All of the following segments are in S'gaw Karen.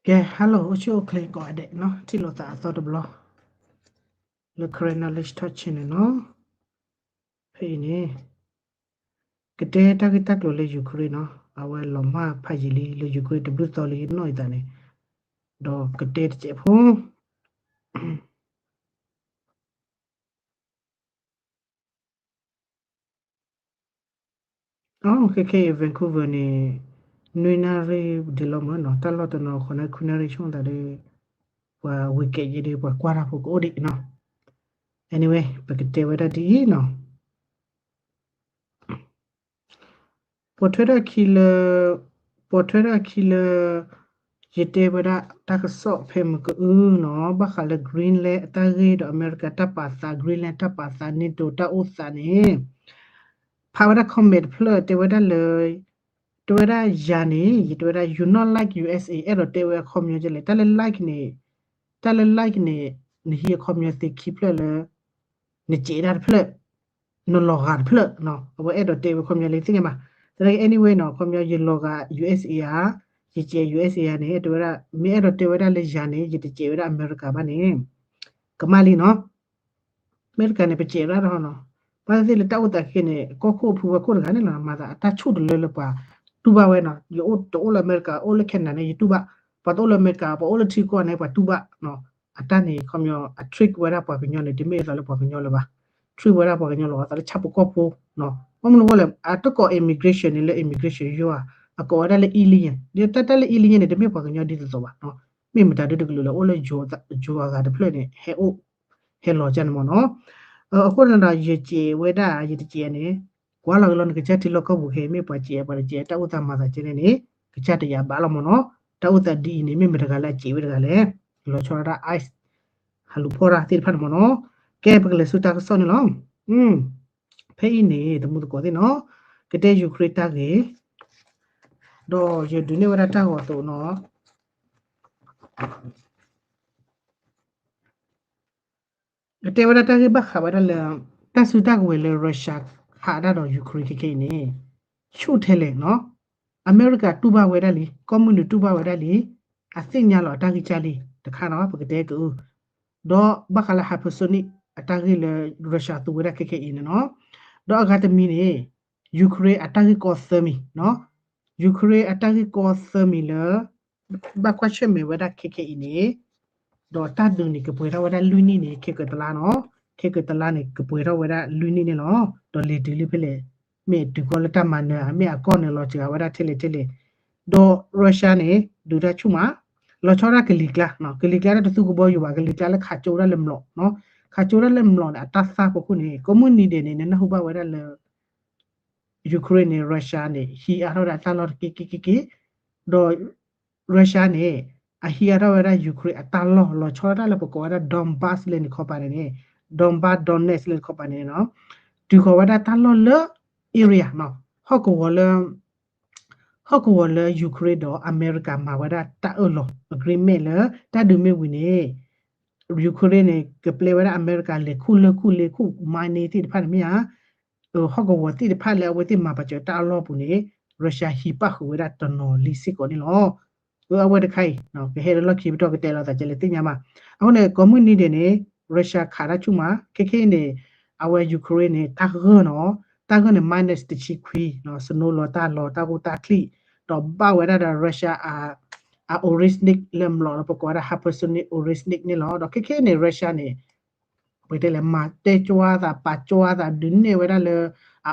ကဲ hello အိၣ်ဆူၣ်အိၣ်ချ့ကိးဂၤဒဲးနီၤ, ထံၣ်လိာ်သးအသီတဘျီ လၢ Karen Knowledge Talk Channel နီၤ. ဖဲအံၤန့ၣ် ကတဲတၢ်ဂ့ၢ်တၢ်ကျိၤလၢ Ukraine နီၤ, အဝဲလီၤမၢ်ဖးယံာ်လံလၢ Ukraine တဘျုးသီလံနီၢ်အံၤသးန့ၣ်, ဒီးကတဲတစဲးဖိ အိ ခဲခဲအံၤ Vancouver န့ၣ် နွံနၣ်ရံၣ်ဒံးလီၤမးနီၤ, တၢ်လီၢ်တနီၤ ဃိးနၣ်ရံၣ် ခွံနၣ်ရံၣ်ဆိၣ်သးဒီး ပှၤဝံၤကဲးယဲဒၣ် ပှၤကွၢ်တၢ်ဖိကအိၣ်ဒံးနီၤ. Anyway ပကတဲဝဲဒၣ်ဒ်အံၤနီၤ, ပိာ်ထွဲထီၣ်ခံလၢ ပိာ်ထွဲထီၣ်ခံလၢ ယတဲဝဲဒၣ်တၢ်ကစီၣ်ဖဲမကအုနီၤ, ဘၣ်ဃးလၢ Greenland အတၢ်ဂ့ၢ်ဒီး အမဲရကၤတၢ်ပာ်သး Greenland တၢ်ပာ်သး NATO တၢ်အိၣ်သးန့ၣ် ဖးဝဲဒၣ် comment တဖျၢၣ် တဲဝဲဒၣ်လၢ တဲဝဲဒၣ်ယၤန့ၣ် ယတဲဝဲဒၣ် you not like USA အဲၣ်ဒိးတဲဝဲအခီပညီကလဲၣ်, တၢ်လၢ like န့ၣ် တၢ်လၢ like န့ၣ် နဟံးအခီပညီသ့ခံဖျၢၣ်လၢ နစဲးဒၣ်တဖျၢၣ် နလီၤဂာ်တဖျၢၣ်နီၤ, အဝဲအဲၣ်ဒိးတဲဝဲခီပညီလၢသ့ၣ်ညါဘၣ်. သနာ်က့ anyway နီၤ, ခီပညီယလီၤဂာ် USA ဧါ, ယစဲး USA ဧါန့ၣ် တဲဝဲဒၣ် မ့ၢ်အဲၣ်ဒိးတဲဝဲဒၣ်လၢယၤန့ၣ် ယတစဲးဝဲဒၣ်အမဲရကၤဘၣ်န့ၣ် ကမၣ်လံနီၤ. အမဲရကၤန့ၣ် ပစဲးဝဲဒၣ်နီၤ, ဘၣ်သ့ၣ်သ့ၣ်လၢတၢ်အိၣ်သးခဲအံၤန့ၣ် ကီၢ်ခိၣ်အဖုဝဲခိၣ်တဂၤန့ၣ်လီၤ, မၤသးအတၢ်ဆူၣ်တလၢလၢပှၤတူၢ်ဘၣ်ဝဲနီၤ, ယအိၣ်တအိၣ်လၢအမဲရကၤ အိၣ်လၢ Canada န့ၣ် ယတူၢ်ဘၣ်, ပှၤတအိၣ်လၢအမဲရကၤ ပှၤအိၣ်လၢထံကီၢ်န့ၣ် ပှၤတူၢ်ဘၣ်နီၤ. အတၢ်န့ၣ် ခီပညီ အ trick ဝဲဒၣ်ပှၤကညီန့ၣ် တမ့ၢ်အသးလၢပှၤကညီလၢၤဘၣ်, trick ဝဲဒၣ်ပှၤကညီလီၤ, အသးလၢဆၣ်ဖိကီၢ်ဖိနီၤ, ဘၣ်မနုၤအဃိလဲၣ် အတကိး immigration န့ၣ်လၢ immigration ယွၤ အကိးဝဲဒၣ်လၢ illegal, တၢ်တၢ်လၢ illegal န့ၣ် တမ့ၢ်ပှၤကညီဒ်သိးသိးဘၣ်နီၤ, မ့ၢ်မတၤဒုတကလုာ်လၢအိၣ်လၢ ယိၤအဂၤတဖျၢၣ်န့ၣ် ဟဲအိၣ် ဟဲလီၤကၢ်န့ၣ်မ့ၢ်နီၤ. အဃိန့ၣ်ဒီး ယစဲးဝဲဒၣ် ယတစဲးန့ၣ် ကွၢ်လီၤက့ၤလီၤ နကစၢ်ထံလီၢ်ကီၢ်ပူၤခဲအံၤ မ့ၢ်ပှၤစဲးပှၤတစဲး တၢ်အိၣ်သးမၤသးကဲန့ၣ်န့ၣ် ကစၢ်တယာ်ဘၣ်လီၤမ့ၢ်နီၤ. တၢ်အိၣ်သးဒ်အံၤန့ၣ် မ့ၢ်မတၤတဂၤလၢအစဲးဝဲတဂၤလဲၣ်, လီၤဆီဒၣ်တၢ် ice ဟးလူၤဖီၣ်တၢ်သ့ၣ်တဖၣ်န့ၣ်မ့ၢ်နီၤ. ကဲ ပကလဲၤဆူတၢ်ကစီၣ်န့ၣ်လီၤ. ဖဲအံၤန့ၣ် တမူသကိးသ့ၣ်နီၤ, ကတဲ Ukraine တၢ်ဂ့ၢ် ဒီးယဒုးနဲၣ်ဝဲဒၣ်တၢ်ဂီၤအသိးနီၤ. ကတဲဝဲဒၣ်တၢ်ဂ့ၢ်ဘၣ်ဃးဝဲဒၣ်လၢ တၢ်စုတၢ်ကဝဲၤလၢ Russia ခးဒၣ်ဒီး Ukraine ခဲခဲအံၤန့ၣ် ဆူၣ်ထဲလဲၣ်နီၤ. အမဲရကၤတူၢ်ဘၣ်ဝဲဒၣ်လံ, ကီၢ်မုၢ်နုာ်တူၢ်ဘၣ်ဝဲဒၣ်လံ, အသ့ၣ်ညါလီၤအတၢ်ဂံၢ်စၢ်လံတခါနီၤ, ပကတဲကအု, ဒီးဘၣ်ဃးလၢ hypersonic အတၢ်ဂ့ၢ်လၢ Russia သူဝဲဒၣ်ခဲခဲအံၤန့ၣ်နီၤ, ဒီးအဂၤတမံၤန့ၣ် Ukraine အတၢ်ဂ့ၢ်ကီသၢမံၤနီၤ, Ukraine အတၢ်ဂ့ၢ်ကီသၢမံၤလၢ ဘၣ်ကွၢ်ဆၢၣ်မဲာ်ဝဲဒၣ်ခဲခဲအံၤန့ၣ်, ဒီးတၢ်ဒုးန့ၣ် ကပှဲၤထီၣ်ဝဲဒၣ်လွံၢ်နံၣ်န့ၣ် ခဲကတလါနီၤ, ခဲကတလါန့ၣ် ကပှဲၤထီၣ်ဝဲဒၣ်လွံၢ်နံၣ်န့ၣ်လီၤ. ဒီးလဲၤတုၤလံဖဲလဲၣ်, မ့ၢ်တုၤကီၢ်လၢတၢ်မၤနၢၤဧါ, မ့ၢ်အကီၢ်န့ၣ်လီၤစှၤဝဲဒၣ်ထဲလဲၣ်ထဲလဲၣ်, ဒီး Russia န့ၣ် ဒုးတၢ်ဆူၣ်မး, လီၤဆီဒၣ်ကလံၤကျါ, ကလံၤကျါတၢ်တသူကဘီယူၤဘၣ်, ကလံၤကျါလၢခးကၠိဒၣ်လၢမျိာ်, ခးကၠိဒၣ်လၢမျိာ်န့ၣ် အတၢ်သၣ်ဖီခိၣ်န့ၣ် ကိးမုၢ်နံၤဒဲးန့ၣ် နနၢ်ဟူဘၣ်ဝဲဒၣ်လၢ Ukraine န့ၣ် Russia န့ၣ် ဟံးအါထီၣ်ဝဲဒၣ်အတၢ်လီၢ်တက့ၢ်က့ၢ်က့ၢ်က့ၢ်, ဒီး Russia န့ၣ် အဟံးအါထီၣ်ဝဲဒၣ် Ukraine အတၢ်လီၢ် လီၤဆီဒၣ်တၢ်လၢပကိးဝဲဒၣ် Donbas လၢန့ၣ်ခီပၤန့ၣ်န့ၣ်, Donbas Donetsk လၢန့ၣ်ခီပၤန့ၣ်နီၤ, တုၤဃီၤဝဲဒၣ်တၢ်လီၢ်လၢ area နီၤ, ဟီၣ်ကဝီၤလၢ ဟီၣ်ကဝီၤလၢ Ukraine ဒီးအမဲရကၤမၤဝဲဒၣ်တၢ်အၢၣ်လီၤ agreement လၢ တၢ်ဒုးမ့ၢ်ဝံၤန့ၣ် Ukraine န့ၣ် ကပျဲဝဲဒၣ်အမဲရကၤလဲၤခူၣ်လၢၢ်ခူၣ်လ့ခူၣ် mine သ့ၣ်တဖၣ်န့ၣ်မ့ၢ်ဧါ, ဟီၣ်ကဝီၤသ့ၣ်တဖၣ်လၢအဝဲသ့ၣ်မၤပာ်စၢၤတၢ်အလီၢ်ပူၤန့ၣ် Russia ဟံးပၣ်ဃုာ်ဝဲဒၣ်တနီၤလံစ့ၢ်ကီးန့ၣ်လီၤ. အဝဲတခါအံၤ ကဟဲလၢလီၢ်ခံပတီၢ် ကတဲလိာ်သးကဲလဲၣ်သ့ၣ်ညါဘၣ်. အဃိန့ၣ် ကိးမုၢ်နံၤဒဲးန့ၣ် Russia ခးတၢ်ဆူၣ်မး ခဲခဲအံၤန့ၣ် အဝဲ Ukraine န့ၣ် တၢ်ဂၢၢ်နီၤ, တၢ်ဂၢၢ်န့ၣ် minus တဆံခွံနီၤ, snow လီၤတၢ်လီၤ တၢ်ဂိၢ်တၢ်ချံၣ်, ဒီးဘၣ်ဝဲဒၣ်ဒီး Russia အ orishnik လၢမျိာ်လၢပကိးဝဲဒၣ် hypersonic orishnik န့ၣ်လီၤ. ဒီးခဲခဲအံၤန့ၣ် Russia န့ၣ် ပတဲလဲၣ် မၤတဲကၠွါသး ပာ်ကၠွါသး ဒုးနဲၣ်ဝဲဒၣ်လၢ အ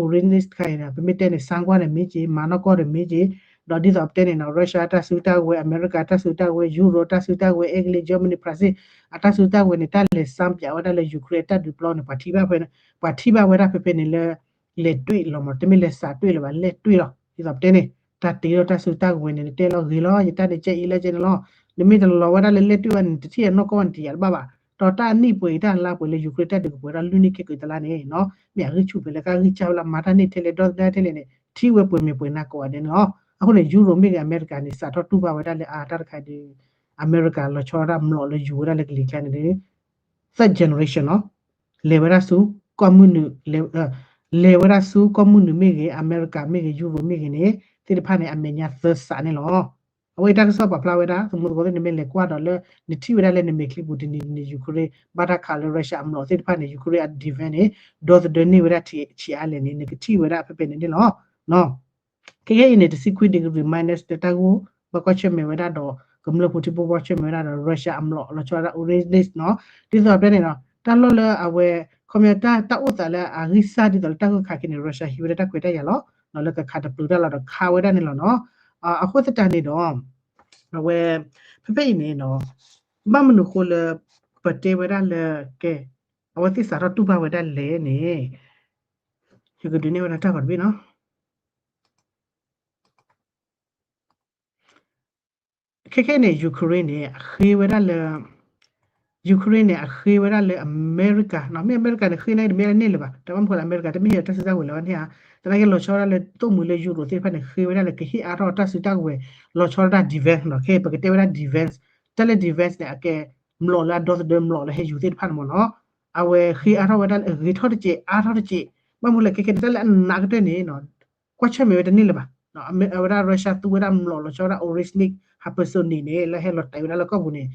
orishnik တခါအံၤန့ၣ် ပမ့ၢ်တဲန့ၣ် စၢ်ကွၢ်န့ၣ်မ့ၢ်က့ၤ မၤနီၢ်ကီၢ်န့ၣ်မ့ၢ်က့ၤ, ဒီးဒ်သိးပတဲန့ၣ်နီၤ Russia တၢ်စုတၢ်ကဝဲၤ အမဲရကၤတၢ်စုတၢ်ကဝဲၤ ယူရိ တၢ်စုတၢ်ကဝဲၤ အ့ကလံး Germany France အတၢ်စုတၢ်ကဝဲၤန့ၣ် တၢ်လဲၤစၢ်ပၠးဝဲဒၣ်လၢ Ukraine အတၢ်ဒုးပျီန့ၣ် ပှၤထံၣ်ဘၣ်ဖဲ ပှၤထံၣ်ဘၣ်ဝဲဒၣ်ဖဲဖဲန့ၣ်လၢ လဲၤတွံၢ်လီၤမး တမ့ၢ်လဲၤစးတွံၢ်လၢၤဘၣ် လဲၤတွံၢ်လီၤ. ဒ်သိးပတဲန့ၣ် တၢ်တ့ထီၣ်တၢ်စုတၢ်ကဝဲၤန့ၣ် နတဲလီၤဂ့ၤလီၤ ယတၢ်န့ၣ်ကဲအံၤလၢကဲန့ၣ်လီၤ. နမ့ၢ်တလီၤဝဲဒၣ်လၢလဲၤတွံၢ်ဘၣ်န့ၣ် တထံၣ်အနီၢ်ကီၢ်ဘၣ်န့ၣ် တယာ်တဘၣ်ဘၣ်. ဒီးတၢ်အနံၣ်ပှဲၤအံၤ တၢ်လါပှဲၤလၢ Ukraine တၢ်ဒုးကပှဲၤထီၣ်လွံၢ်နံၣ်ခဲကတလါန့ၣ်နီၤ မ့ၢ်အဂံၢ်ဆူၣ်ဖဲလဲၣ် ကဂံၢ်စၢ်ဖဲလဲၣ် မၤတၢ်န့ၣ်ထဲလဲၣ်ဒီသဒၢထဲလဲၣ်န့ၣ် ထံၣ်ဝဲပှဲၤမဲာ်ပှဲၤနါကိးဂၤဒဲးန့ၣ်လီၤ. အဃိန့ၣ် ယူရိမ့ၢ်ဂ့ၤ အမဲရကၤန့ၣ် စးထီၣ်တူၢ်ဘၣ်ဝဲဒၣ်လၢအါတၢ်တခါဒီး အမဲရကၤလီၤဆီဒၣ်တၢ်မျိာ်လၢယူၤဝဲဒၣ်လၢကလံၤကျါန့ၣ်ဒီး third generation နီၤ လဲၤဝဲဒၣ်ဆူ ကီၢ်မုၢ်နုာ် လဲၤဝဲဒၣ်ဆူကီၢ်မုၢ်နုာ်မ့ၢ်ဂ့ၤ အမဲရကၤမ့ၢ်ဂ့ၤ ယူရိမ့ၢ်ဂ့ၤန့ၣ် သ့ၣ်တဖၣ်န့ၣ် အမဲာ်ညါသၢစးန့ၣ်လီၤ. အဝဲအတၢ်ကစီၣ်ပာ်ဖျါဝဲဒၣ် သမူသကိးသ့ၣ်န့ၣ် မ့ၢ်လဲၤကွၢ်ဒီးလၢ နထံၣ်ဝဲဒၣ်လၢနမဲာ်ချံပူၤတနံၤနံၤ Ukraine ဘၣ်တၢ်ခးလၢ Russia အမျိာ်သ့ၣ်တဖၣ်န့ၣ် Ukraine အ defense န့ၣ် ဒီသဒၢန့ၢ်ဝဲဒၣ် ထံအါလဲၣ်န့ၣ် နကထံၣ်ဝဲဒၣ်ဖဲဖဲန့ၣ်န့ၣ်လီၤ. ခဲခဲအံၤန့ၣ် တဆံခွံ degree minus လၢတၢ်ဂိၢ် ဘၣ်ကွၢ်ဆၢၣ်မဲာ်ဝဲဒၣ်ဒီး ကမျၢၢ်ဖိထံဖိကီၢ်ဆၢၣ်မဲာ်ဝဲဒၣ်ဒီး Russia အမျိာ်လီၤဆီဒၣ် orange န့ၣ် ဒ်သိးဖဲန့ၣ်နီၤ တၢ်လီၢ်လၢအဝဲ ခီပညီတၢ်အိၣ်သးလၢအဂံၢ်စၢ်ဒ်သိးလၢတၢ်ဂိၢ်ခးခဲန့ၣ် Russia ဟံးဝဲဒၣ်တၢ်ခွဲးတၢ်ယာ်လီၤ. လၢကခးတပျုာ်တၢ်လီၤဒီးခးဝဲဒၣ်န့ၣ်လီၤနီၤ. အဃိသတးန့ၣ်ဒီး အဝဲ ဖဲဖဲအံၤန့ၣ်နီၤ ဘၣ်မနုၤဃိလၢ ပတဲဝဲဒၣ်လၢ ကဲ အဝဲသ့ၣ်စးထီၣ်တူၢ်ဘၣ်ဝဲဒၣ်လဲၣ်န့ၣ် ယကဒုးနဲၣ်ဝဲဒၣ်တၢ်ဂီၤတဘ့ၣ်နီၤ. ခဲခဲအံၤန့ၣ် Ukraine န့ၣ် အဃ့ဝဲဒၣ်လၢ Ukraine န့ၣ် အဃ့ဝဲဒၣ်လၢအမဲရကၤနီၤ, မ့ၢ်အမဲရကၤန့ၣ် ဃ့န့ၣ်တမ့ၢ်လၢန့ၣ်လၢၤဘၣ်, တၢ်ဘၣ်မနုၤဃိလၢအမဲရကၤတမ့ၢ်ဟ့ၣ်လီၤတၢ်စုတၢ်ကဝဲၤလၢၤဘၣ်န့ၣ်ဧါ, သနာ်က့လီၤဆီဒၣ်လၢသိၣ်မှံၤလၢ Europe သ့ၣ်တဖၣ်န့ၣ် ဃ့ဝဲဒၣ်လၢကဟ့ၣ်အါထီၣ်တၢ်စုတၢ်ကဝဲၤ လီၤဆီဒၣ်တၢ် defense နီၤ, ခဲအံၤပကတဲဝဲဒၣ် defense, တၢ်လၢ defense န့ၣ် အကဲ မျိာ်လၢအဒီသဒၢမျိာ်လၢဟဲယူၤသ့ၣ်တဖၣ်န့ၣ်မ့ၢ်နီၤ, အဝဲဃ့အါထီၣ်ဝဲဒၣ်လၢအဂ့ၤထီၣ်တစဲး အါထီၣ်တစဲး, ဘၣ်မနုၤလဲၣ် ခဲခဲန့ၣ် တၢ်လၢအနးကတၢၢ်န့ၣ် ကွၢ်ဆၢၣ်မဲာ်ဝဲတန့ၢ်လၢၤဘၣ်, အဝဲဒၣ် Russia သူဝဲဒၣ်မျိာ်လီၤဆီဒၣ် Oreshnik hypersonic န့ၣ် လၢဟဲလီၤတဲာ်ဝဲဒၣ်လၢကီၢ်ပူၤန့ၣ်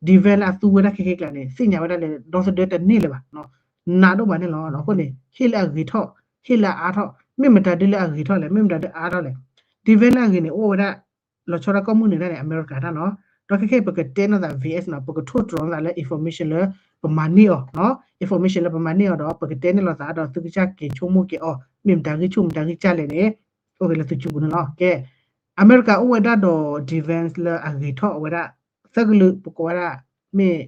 defense လၢအသူဝဲဒၣ်ခဲခဲကျါန့ၣ် သ့ၣ်ညါဝဲဒၣ်လၢဒီသဒၢတန့ၢ်လၢၤဘၣ်, နးဒိၣ်ဘၣ်န့ၣ်လီၤ. အဃိန့ၣ် ဟ့ၣ်လၢအဂ့ၤထီၣ် ဟ့ၣ်လၢအအါထီၣ်, မ့ၢ်မတၤဒုလၢအဂ့ၤထီၣ်လဲၣ် မ့ၢ်မတၤဒုအါထီၣ်လဲၣ်, defense လၢအဂ့ၤန့ၣ် အိၣ်ဝဲဒၣ် လီၤဆီဒၣ်ကီၢ်မုၢ်နုာ်တၢ်န့ၣ် အမဲရကၤတၢ်နီၤ, ဒီးခဲခဲအံၤ ပကတဲနီၣ်သး V S နီၤ, ပကထိၣ်တြီၤနီၣ်သးလၢ information လၢပမၤန့ၢ်အီၤ, information လၢပမၤန့ၢ်အီၤဒီး ပကတဲန့ၢ်လိာ်သးဒီးသုကစၢ်က့ၤဆိကမိၣ်က့ၤအီၤ မ့ၢ်မတၤဂံၢ်ဆူၣ်မတၤဂံၢ်စၢ်လဲၣ်န့ၣ် အိၣ်က့ၤလၢသုစုပူၤန့ၣ်လီၤ. ကဲ အမဲရကၤအိၣ်ဝဲဒၣ်ဒီး defense လၢအဂ့ၤထီၣ်ဝဲဒၣ် သၢကလုာ် ပကိးဝဲဒၣ် မ့ၢ်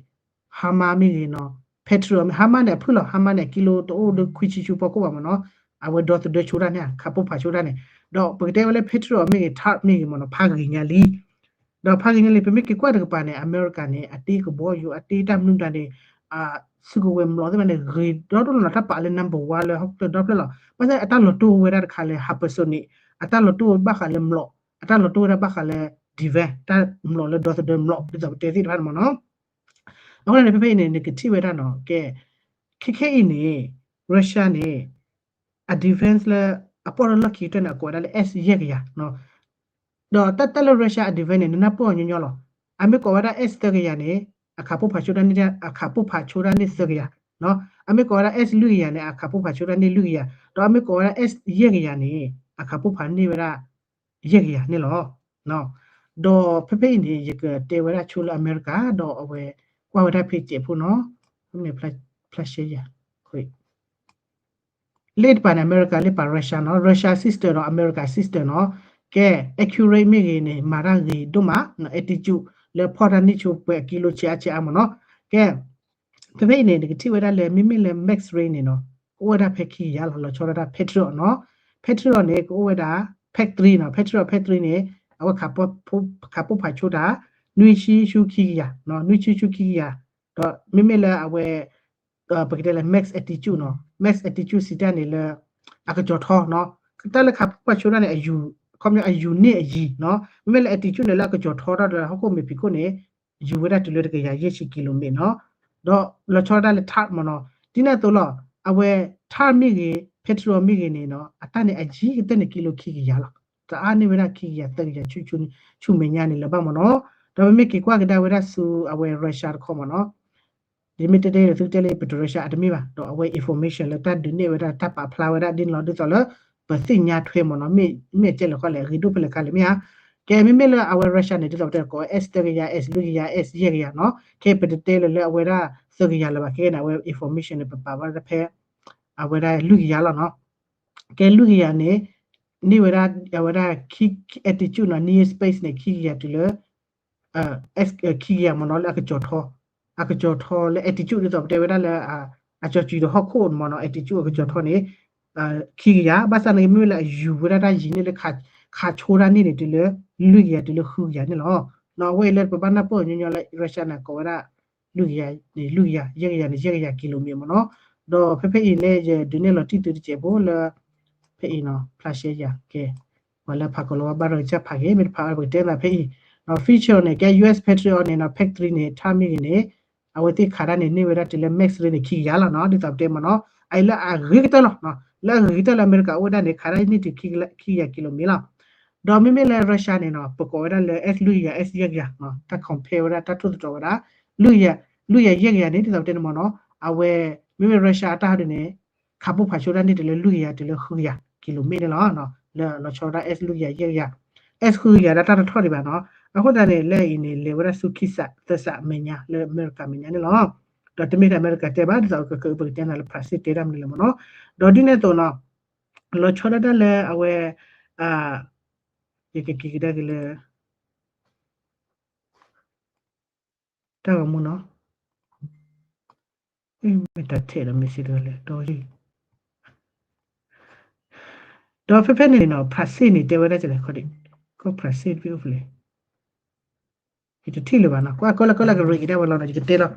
HIMARS မ့ၢ်ဂ့ၤနီၤ, Patriot မ့ၢ် HIMARS န့ၣ် အဖုၣ်လီၤ, HIMARS န့ၣ် ကံလိတအိၣ်ဒီးခွံဆံဆူဖီခိၣ်ဘၣ်မ့ၢ်နီၤ, အဝဲဒီသဒၢဆိဒၣ်န့ၣ် ခးပိၢ်ဖးဆိဒၣ်န့ၣ်, ဒီးပကတဲဝဲလၢ Patriot မ့ၢ်ဂ့ၤ THAAD မ့ၢ်ဂ့ၤမ့ၢ်နီၤ ဖးဂ့ၤညါလံ ဒီးဖးဂ့ၤညါလံ ပမ့ၢ်က့ၤကွၢ်တကပၤန့ၣ် အမဲရကၤန့ၣ် အတ့ကဘီယူၤ အတ့တၢ်မနုၤမတၤန့ၣ် စုကဝဲၤမျိာ်သ့ၣ်တဖၣ်န့ၣ် ဂ့ၤဒီဒိၣ်လီၤနီၤ, တၢ်ပာ်လၢ number one လၢဟီၣ်ခိၣ်ဒီဖျၢၣ်လီၤ. ဘၣ်ဆၣ်အတၢ်လီၤတိၢ်ဝဲဒၣ်တခါလၢ hypersonic န့ၣ် အတၢ်လီၤတိၢ်ဝဲဘၣ်ဃးလၢမျိာ်, အတၢ်လီၤတိၢ်ဝဲဒၣ်ဘၣ်ဃးလၢ defense တၢ်မျိာ်လၢဒီသဒၢမျိာ် ဒ်သိးပတဲသ့ၣ်တဖၣ်န့ၣ်မ့ၢ်နီၤ. အဃိန့ၣ် ဖဲဖဲအံၤန့ၣ် နကထံၣ်ဝဲဒၣ်နီၤ, ကဲ ခဲခဲအံၤန့ၣ် Russia န့ၣ် အ defense လၢ အပီၣ်ထီၣ်လီၢ်ခံကတၢၢ်န့ၣ် အကိးဝဲဒၣ်လၢ S ယဲၢ်ကယၤနီၤ, ဒီးတၢ်တၢ်လၢ Russia အ defense န့ၣ် နနၢ်ပၢၢ်အီၤညီညီလီၤ. အမ့ၢ်ကိးဝဲဒၣ် S သၢကယၤန့ၣ် အခးပိၢ်ဖးဆိဒၣ်န့ၢ် အခးပိၢ်ဖးဆိဒၣ်န့ၢ်သၢကယၤ, အမ့ၢ်ကိးဝဲဒၣ် S လွံၢ်ကယၤန့ၣ် အခးပိၢ်ဖးဆိဒၣ်န့ၢ်လွံၢ်ကယၤ, ဒီးအမ့ၢ်ကိးဝဲဒၣ် S ယဲၢ်ကယၤန့ၣ် အခးပိၢ်ဖးန့ၢ်ဝဲဒၣ် ယဲၢ်ကယၤန့ၣ်လီၤ. ဒီးဖဲဖဲအံၤန့ၣ် ယကတဲဝဲဒၣ်ဆိလၢအမဲရကၤ ဒီးအဝဲကွၢ်ဝဲဒၣ်ဖဲစဲးဖိနီၤ, မ့ၢ်ဖျါရှဲယၤ လ့ၣ်တပၤန့ၣ် အမဲရကၤလ့ၣ်ပာ် Russia နီၤ, Russia system ဒီး အမဲရကၤ system နီၤ, ကဲ accurate မ့ၢ်ဂ့ၤန့ၣ် မၤတၢ်ဂ့ၤဒိၣ်မး, attitude လၢဖီၣ်တၢ်န့ၢ်ဆိပှဲၤအကံလိဆံးအါဆံးအါမ့ၢ်နီၤ, ကဲ ဖဲဖဲအံၤန့ၣ် နကထံၣ်ဝဲဒၣ်လၢ မ့မ့ၢ်လၢ Max range န့ၣ်နီၤ, အိၣ်ဝဲဒၣ်ဖဲခံကယၤလီၤ, လီၤဆီဒၣ်တၢ် Patriot နီၤ, Patriot န့ၣ် ကအိၣ်ဝဲဒၣ် Pac three နီၤ, Patriot Pac three န့ၣ် အဝဲခးပိၢ်ဖးဆိတၢ် နွံဆံဆူခံကယၤ, နွံဆံဆူခံကယၤ, ဒီးမ့မ့ၢ်လၢအဝဲ ပကတဲလၢ max attitude နီၤ, max attitude စံးတၢ်န့ၣ်လၢ အကစီၤထီနီၤ, တၢ်လၢခးပိၢ်ဖးဆိဒၣ်န့ၣ် အယူၤ, ခီပညီအယူၤန့ၢ်အယံၤနီၤ, မ့မ့ၢ်လၢ attitude န့ၣ်လၢအကစီၤထီတၢ်ဒီးဟီၣ်ခိၣ်မဲာ်ဖံးခိၣ်န့ၣ် ယူၤဝဲဒၣ်တုၤလၢတကယၤယဲၢ်ဆံကံလိမ့ၣ်နီၤ, ဒီးလီၤဆီဒၣ်တၢ်လၢ THAAD မ့ၢ်နီၤ, ဒ်န့ၣ်အသိးလီၤ, အဝဲ THAAD မ့ၢ်ဂ့ၤ Patriot မ့ၢ်ဂ့ၤန့ၣ်နီၤ, အတၢ်န့ၣ်အယံၤကတၢၢ်န့ၣ် ကံလိခံကယၤလီၤ, တအါန့ၢ်ဝဲဒၣ်ခံကယၤသၢကယၤ ဆူမဲာ်ညါန့ၣ်လၢၤဘၣ်မ့ၢ်နီၤ, ဒီးပမ့ၢ်က့ၤကွၢ်ကဒါဝဲဒၣ်ဆူအဝဲ Russia တခီမ့ၢ်နီၤ ဒ်မ့ၢ်တဲတဲလၢသုတဲလၢ ပတရၢၡါအတမ့ၢ်ဘၣ်, ဒီးအဝဲ information လၢတၢ်ဒုးနဲၣ်ဝဲဒၣ်တၢ်ပာ်ဖျါဝဲဒၣ်ဒ်န့ၣ်လီၤ, ဒ်သိးလၢ ပသ့ၣ်ညါထွဲမ့ၢ်နီၤ, မ့ၢ်မ့ၢ်အကဲလဲၣ်ဃီလဲၣ် အဂ့ၤဒိၣ်ဖဲလဲၣ်ခါလဲၣ်မ့ၢ်ဧါ, ကဲ မ့မ့ၢ်လၢအဝဲ Russia န့ၣ် ဒ်သိးပတဲကိး S သၢကယၤ S လွံၢ်ကယၤ S ယဲၢ်ကယၤနီၤ, ခဲအံၤပတတဲလၢၤလၢအဝဲဒၣ်သၢကယၤလၢၤဘၣ်, ခဲအံၤန့ၣ် အဝဲ information န့ၣ် ပပာ်ဘၣ်ဝဲဒၣ်ဖဲ အဝဲဒၣ်လွံၢ်ကယၤလီၤနီၤ, ကဲလွံၢ်ကယၤန့ၣ် န့ၢ်ဝဲဒၣ် အဝဲဒၣ် attitude နီၤ, near space န့ၣ် ခံကယၤတုၤလၢ ခံကယၤမ့ၢ်နီၤ လၢအကစီၤထီ, အကစီၤထီလၢ attitude ဒ်သိးပတဲဝဲဒၣ်လၢ အကၠီၤစံၤဒီးဟီၣ်ခိၣ်မ့ၢ်နီၤ attitude အကစီၤထီန့ၣ် ခံကယၤ, ဘၣ်ဆၣ်န့ၣ် မ့မ့ၢ်လၢအယူၤဝဲဒၣ်တၢ်ယံၤန့ၣ်လၢ ခးဆိဒၣ်န့ၢ်န့ၣ် တုၤလၢ လွံၢ်ကယၤတုၤလၢဃုကယၤန့ၣ်လီၤ. အဝဲအံၤလၢပဘၣ်နၢ်ပၢၢ်ညီညီလၢ Russia န့ၣ် ကိးဝဲဒၣ် လွံၢ်ကယၤန့ၣ် လွံၢ်ကယၤ, ယဲၢ်ကယၤန့ၣ် ယဲၢ်ကယၤကံလိမ့ၣ်မ့ၢ်နီၤ. ဒီးဖဲဖဲအံၤလၢယဒုးနဲၣ်လီၤတံၢ်သုတစဲးဖိလၢ ဖဲအံၤနီၤ ဖျါရှဲယၤ ကဲ ပှၤလၢဖးကီၤလီၤဝဲဘၣ်ဒီးကစၢ်ဖးက့ၤ မ့ၢ်တဖးအီၤပကတဲသးဖဲအံၤ feature န့ၣ် ကဲ US Patriot န့ၣ်နီၤ Pac three န့ၣ် ထၢမ့ၢ်ဂ့ၤန့ၣ် အဝဲသ့ၣ်ခးဒၣ်န့ၣ် န့ၢ်ဝဲဒၣ်တုၤလၢ max range န့ၣ် ခံကယၤလီၤနီၤ ဒ်သိးပတဲမ့ၢ်နီၤ အအံၤလၢအဂ့ၤကတၢၢ်လီၤ လၢအဂ့ၤကတၢၢ်လၢအမဲရကၤအိၣ်ဝဲဒၣ်န့ၣ် ခးဒၣ်န့ၢ်တုၤ ခံကယၤကံလိမ့ၣ်လီၤ. ဒီးမ့မ့ၢ်လၢ Russia န့ၣ်နီၤ ပကိးဝဲဒၣ်လၢ S လွံၢ်ကယၤ S ယဲၢ်ကယၤနီၤ တၢ် compare ဝဲဒၣ် တၢ်ထိၣ်သတြီၤဝဲဒၣ် လွံၢ်ကယၤ လွံၢ်ကယၤယဲၢ်ကယၤန့ၣ် ဒ်သိးပတဲန့ၣ်မ့ၢ်နီၤ အဝဲ မ့မ့ၢ် Russia အတၢ်ဟီဒ်န့ၣ် ခးပိၢ်ဖးဆိဒၣ်န့ၣ် တုၤလၢလွံၢ်ကယၤ တုၤလၢဃုကယၤ ကံလိမ့ၣ်န့ၣ်လီၤ. လၢလီၤဆီဒၣ် S လွံၢ်ကယၤယဲၢ်ကယၤ S ဃုကယၤဒၣ်တၢ်တထီၣ်ဒံးဘၣ်နီၤ. အဃိသတးန့ၣ် လၢအံၤန့ၣ် လဲၤဝဲဒၣ်ဆူခံစးသၢစးအမဲာ်ညါ လၢအမဲရကၤမဲာ်ညါန့ၣ်လီၤ. ဒီးတမ့ၢ်ထဲအမဲရကၤတဲဘၣ် ဒ်သိးကကပကတဲနၤလၢ Brazil တဲတၢ်မနုၤလဲၣ်မ့ၢ်နီၤ. ဒီးဒ်န့ၣ်အသိးနီၤ လီၤဆီဒၣ်တၢ်လၢအဝဲ ယကက့ၤကဒါက့ၤလၢ တၢ်ဂီၤမူနီၤ မ့ၢ်တၢ်ထဲဒီး message တဂၤလဲၣ် ဒီး ဒီးဖဲဖဲန့ၣ်နီၤ Brazil န့ၣ် တဲဝဲဒၣ်ကလဲၣ် ခီဒံး ကီၢ် Brazil တဘ့ၣ်အိၣ်ဖဲလဲၣ် ယတထံၣ်လၢၤဘၣ်နီၤ ကွၢ်ကီလၢကီလၢကရ့အံၤဒၣ်ဝဲလီၤနီၤ ယကတဲလီ